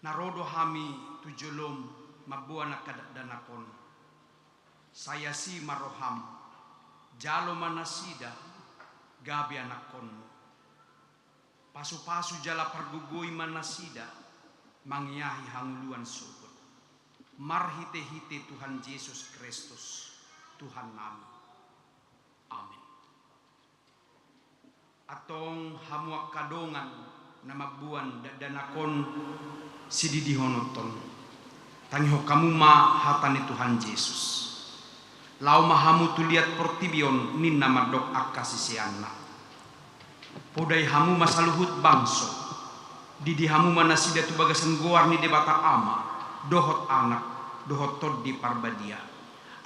Na ro do hami tu jolom mamboan angka dakdanak on. Sai asi ma roham, jalo ma nasida gabe anakkonmu. Pasupasu jala pargogoi ma nasida mangeahi hangoluan sogot. Marhitehite Tuhan Jesus Kristus, Tuhannami. Amen. Antong hamu angka dongan na mamboan dakdanak on sididihononton, tangihon hamu ma hata ni Tuhan Jesus. Laho ma hamu tu liat portibi on, ninna mandok angka siseanna. Podai hamu ma saluhut bangso, didi hamu ma nasida tu bagasan goar ni Debata Ama, dohot Anak, dohot Tondi Parbadia.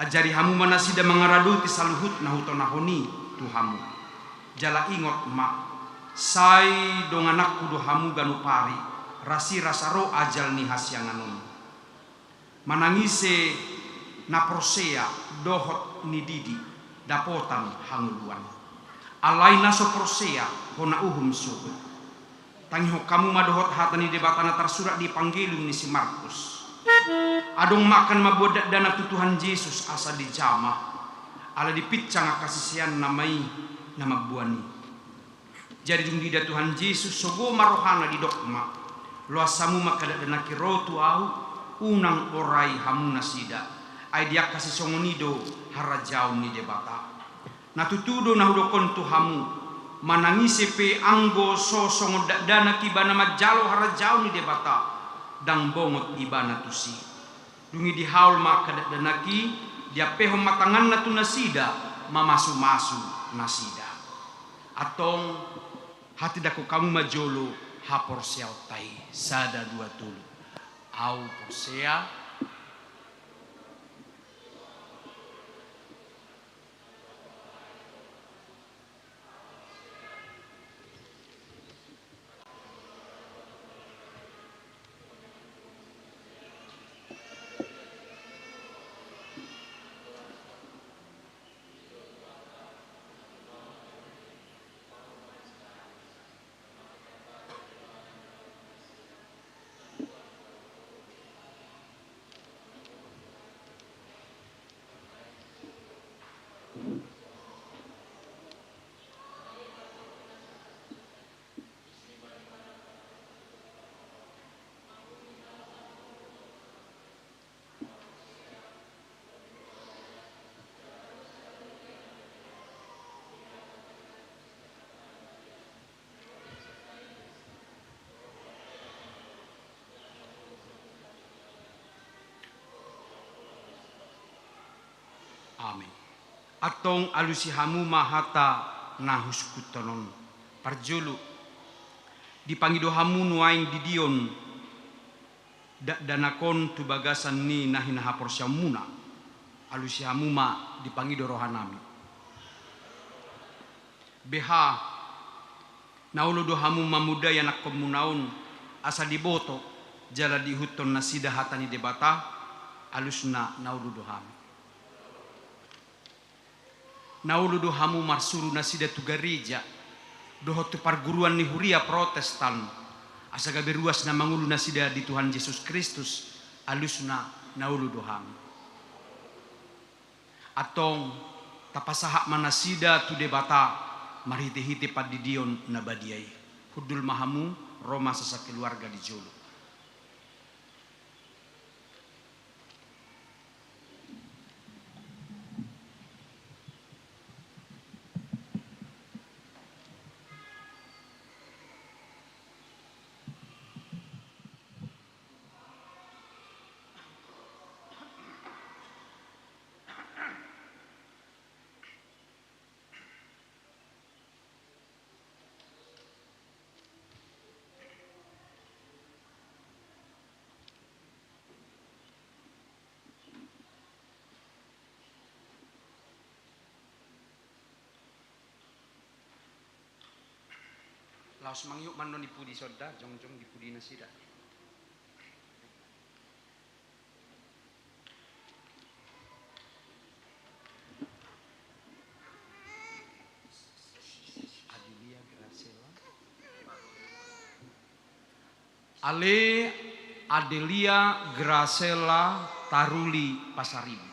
Ajari hamu ma nasida mangaradoti saluhut na hutonahon i tu hamu. Jala ingot ma, sai dongananku do hamu ganup ari, rasirasa ro ajal ni hasiangan on. Manang ise na porsea dohot nididi dapotan hangoluan. Alai na so porsea hona uhum sogot. Tangihon hamu ma dohot hata ni Debata na tarsurat di Evanggelium ni si Markus. Adong ma angka na mamboan dakdanak tu Tuhan Jesus asa dijama, ala dipinsang angka siseanna ma i na mamboan i. Jadi dung diida Tuhan Jesus, sogo ma rohana, didok ma, loas hamu ma angka dakdanak i ro tu ahu, unang orai hamu nasida. Ai di angka sisongon i do harajaon ni Debata. Na tutu do na hudok on tu hamu, manang ise pe anggo so songon dakdanak ibana manjalo harajaon ni Debata, ndang bongot ibana tusi. Dung i dihaol ma angka dakdanak i, diampehon ma tanganna tu nasida, mamasumasu nasida. Antong, hatindangkon hamu ma jolo haporseaonta i, sada dua tolu. Ahu porsea. Antong alusi hamu ma hata na husungkunhon on. Parjolo, dipangido hamu nuaeng didion dakdanak on tu bagasan ni na hinahaporseaonmuna. Alusi hamu ma dipangido rohanami. Beha, na olo do hamu mamodai anakkonmuna on, asa diboto jala diihuthon nasida hata ni Debata, alusna na olo do hami. Na olo do hamu marsuru nasida tu gareja, dohot tu parguruan ni huria Protestan, asa gabe ruas na mangolu nasida di Tuhan Jesus Kristus, alusna na olo do hami. Antong, tapasahat ma nasida tu Debata, marhitehite pandidion na badia i. Hundul ma hamu, ro ma sasakeluarga di jolo. Laos mangihut ma annon di pudi sonda, jongjong di pudi nasida. Adelia Gracella. Ale Adelia Gracella Taruli Pasaribu.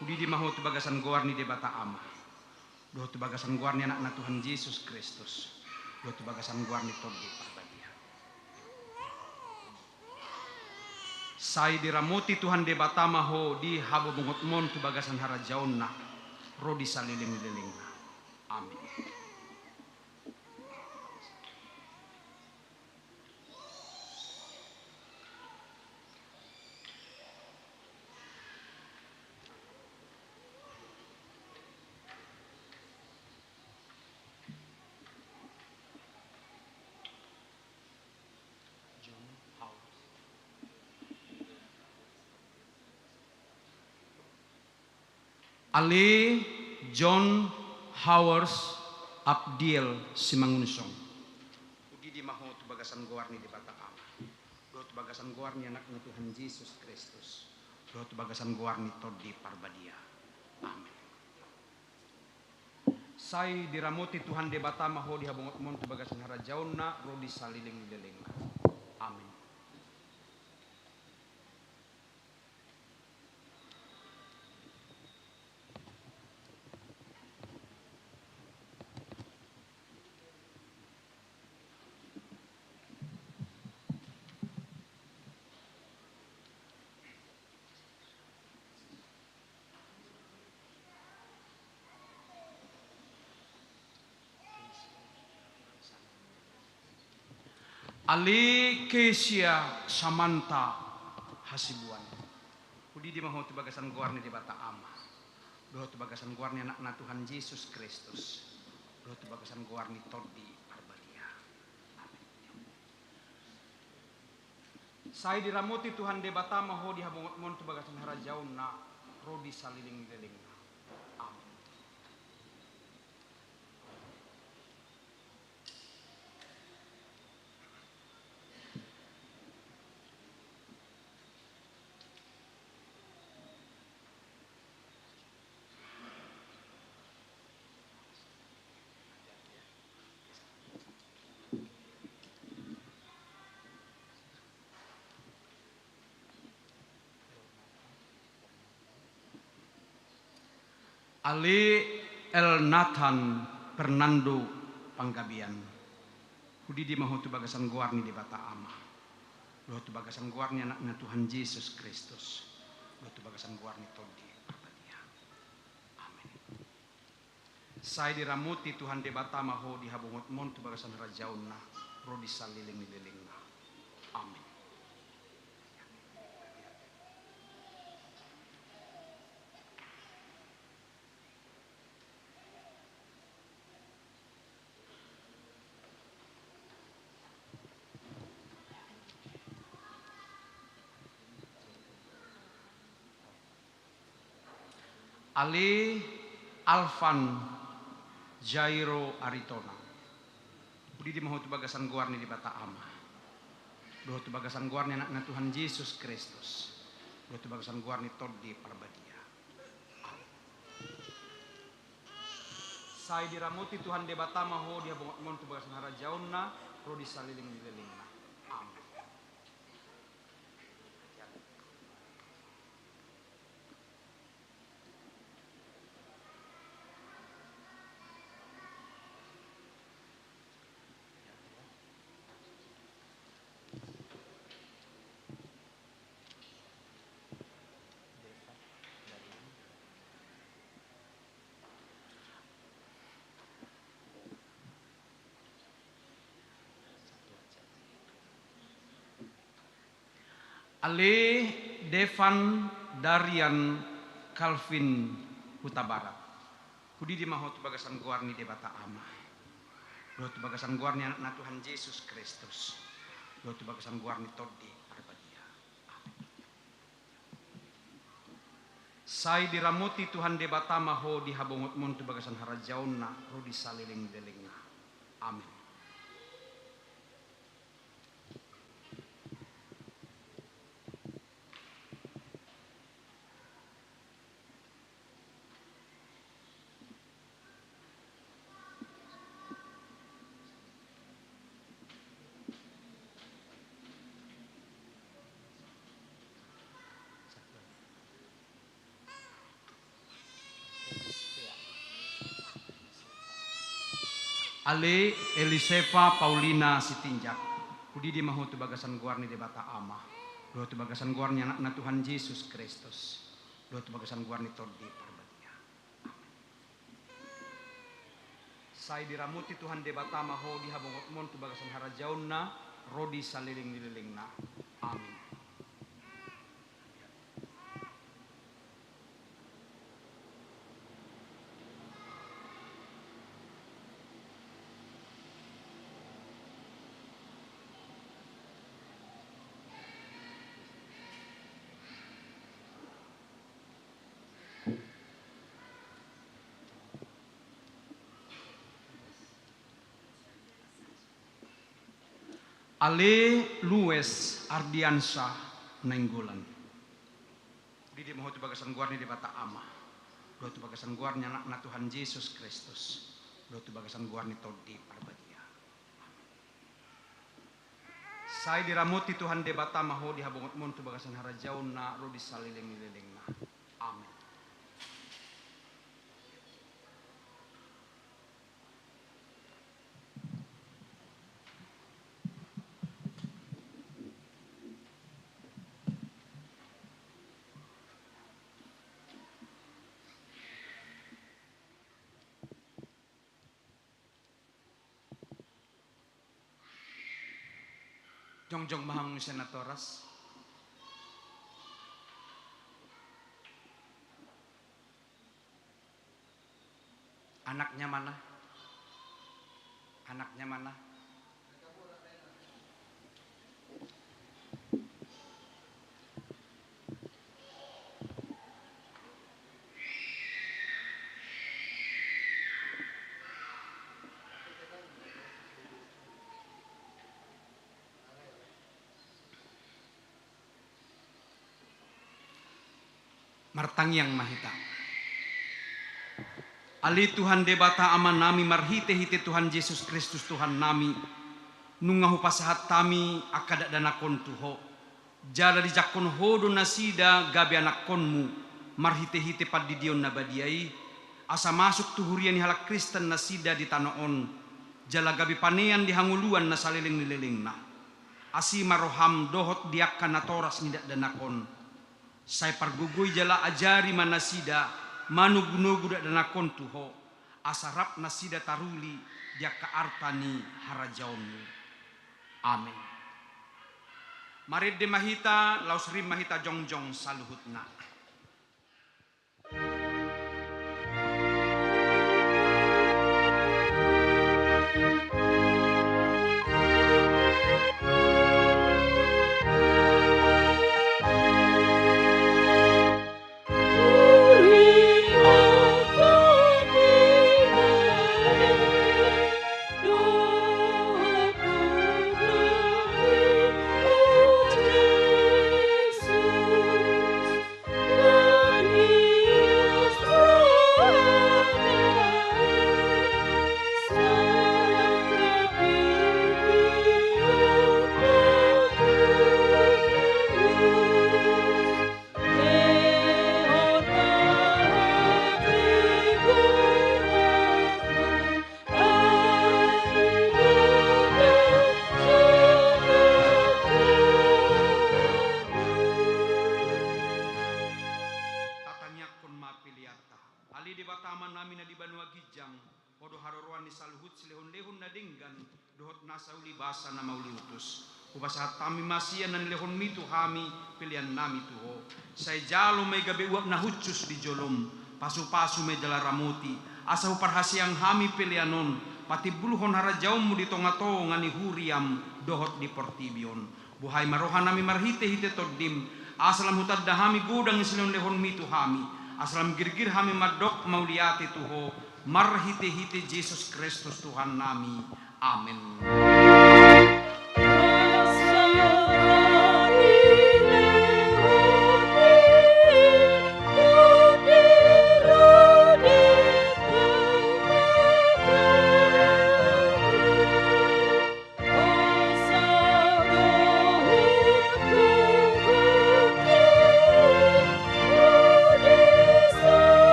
Hudidi ma ho tu bagasan goar ni Debata Ama, dohot tu bagasan goar ni Anakna Tuhan Jesus Kristus, dohot tu bagasan goar ni Tondi Parbadia. Sai diramoti Tuhan Debata ma ho di habobongotmon tu bagasan harajaonna, ro di saleleng ni lelengna. Amin. Ale John Howard Abdiel Simangunsong. Hudidi ma ho tu bagasan goar ni Debata Ama, dohot tu bagasan goar ni Anakna Tuhan Jesus Kristus, dohot tu bagasan goar ni Tondi Parbadia. Amin. Sai diramoti Tuhan Debata ma ho di habobongotmon tu bagasan harajaonna, ro di saleleng ni lelengna. Amin. Ale Kesia Samanta Hasibuan. Hudidi ma ho tu bagasan goar ni Debata Ama, dohot tu bagasan goar ni Anakna Tuhan Jesus Kristus, dohot tu bagasan goar ni Tondi Parbadia. Amin. Sai diramoti Tuhan Debata ma ho di habobongotmon tu bagasan harajaonna, ro di saleleng ni lelengna. Amin. Ale Elnathan Fernando Panggabean. Hudidi ma ho tu bagasan goar ni Debata Ama, dohot tu bagasan goar ni Anakna Tuhan Jesus Kristus, dohot tu bagasan goar ni Tondi Parbadia. Amin. Sai diramoti Tuhan Debata ma ho di habobongotmon tu bagasan harajaonna, ro di saleleng ni lelengna. Amin. Ale Alvan Jairo Aritonang. Hudidi ma ho tu bagasan goar ni Debata Ama, dohot tu bagasan goar ni Anakna Tuhan Jesus Kristus, dohot tu bagasan goar ni Tondi Parbadia. Amen. Sai diramoti Tuhan Debata ma ho di habongotmon tu bagasan harajaonna, ro di saleleng ni lelengna. Amen. Ale Devan Darian Calvin Hutabarat. Hudidi ma ho tu bagasan goar ni Debata Ama, dohot tu bagasan goar ni Anakna Tuhan Jesus Kristus, dohot tu bagasan goar ni Tondi Parbadia. Amen. Sai diramoti Tuhan Debata ma ho di habongotmon tu bagasan harajaonna, ro di saleleng ni lelengna. Amen. Ale Elisefa Paulina Sitinjak, hudidi ma ho tu bagasan goar ni Debata Ama, dohot tu bagasan goar ni Anakna Tuhan Jesus Kristus, dohot tu bagasan goar ni Tondi Parbadia. Amen. Sai diramoti Tuhan Debata ma ho di habongotmon tu bagasan harajaonna, ro di saleleng ni lelengna. Amen. Ale Lues Ardiansa Nainggolan. Hudidi ma ho tu bagasan goar ni Debata Ama, dohot tu bagasan goar ni Anakna Tuhan Jesus Kristus, dohot tu bagasan goar ni Tondi Parbadia. Amen. Sai diramoti Tuhan Debata ma ho di habongotmon tu bagasan harajaonna, ro di saleleng ni lelengna. Amen. Jongjong ma hamu sian natoras. Anaknya mana? Anaknya mana? Martangiang ma hita. Ale Tuhan Debata Amanami, marhitehite Tuhan Jesus Kristus Tuhannami, nunga hupasahat hami angka dakdanak on tu Ho, jala dijangkon Ho do nasida gabe anakkonmu marhitehite pandidion na badia i, asa masuk tu huria ni halak Kristen nasida di tano on, jala gabe panean di hangoluan na saleleng ni lelengna. Asi ma roham dohot di angka natoras ni dakdanak on. Sai pargogoi jala ajari ma nasida manogunogu dakdanak on tu Ho, asa rap nasida taruli di angka arta ni harajaonmu. Amen. Marende ma hita, laos rim ma hita jongjong saluhutna. Lehonlehon na denggan dohot nasa ulibasa na mauliutus, hupasahat hami ma sian na nilehonmi tu hami peleannami tu Ho. Sai jalo ma i gabe uap na hushus di jolom, pasupasu ma i jala ramoti, asa huparhaseang hami pelean on patimbulhon harajaonmu di tongatonga ni huriam dohot di portibi on. Buhai ma rohanami marhitehite Tondim, asa lam hutanda hami godang ni silehonlehonmi tu hami, asa lam girgir hami mandok mauliate tu Ho, marhitehite Jesus Kristus Tuhannami. Amen.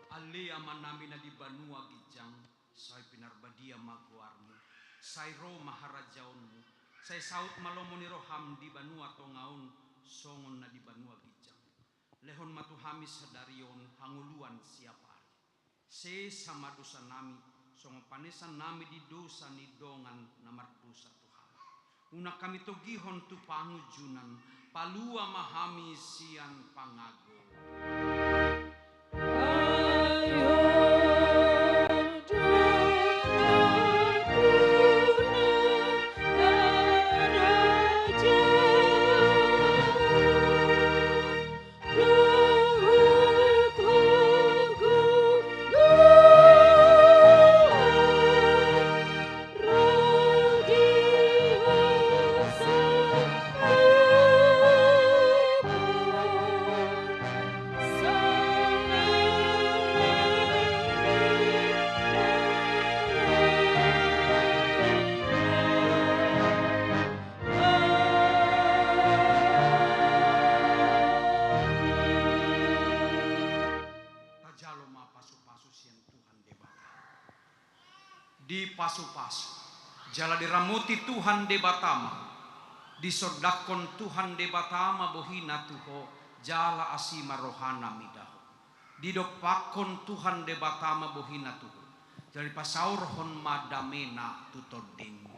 Ale Amanami na di banua ginjang, sai pinarbadia ma goarmu, sai ro ma harajaonmu, sai saut ma lomo ni roham di banua tonga on songon na di banua ginjang. Lehon ma tu hami sadari on hangoluan siap ari. Sesa ma dosanami, songon panesannami di dosa ni dongan na mardosa tu hami. Unang hami togihon tu pangunjunan, palua ma hami sian pangago. Tajalo ma pasupasu sian Tuhan Debata. Dipasupasu jala diramoti Tuhan Debata ma, disondangkon Tuhan Debata ma bohina tu ho, jala asi ma rohana mida ho. Didompakkon Tuhan Debata ma bohina tu ho, jala dipasaorhon ma damena tu tondim.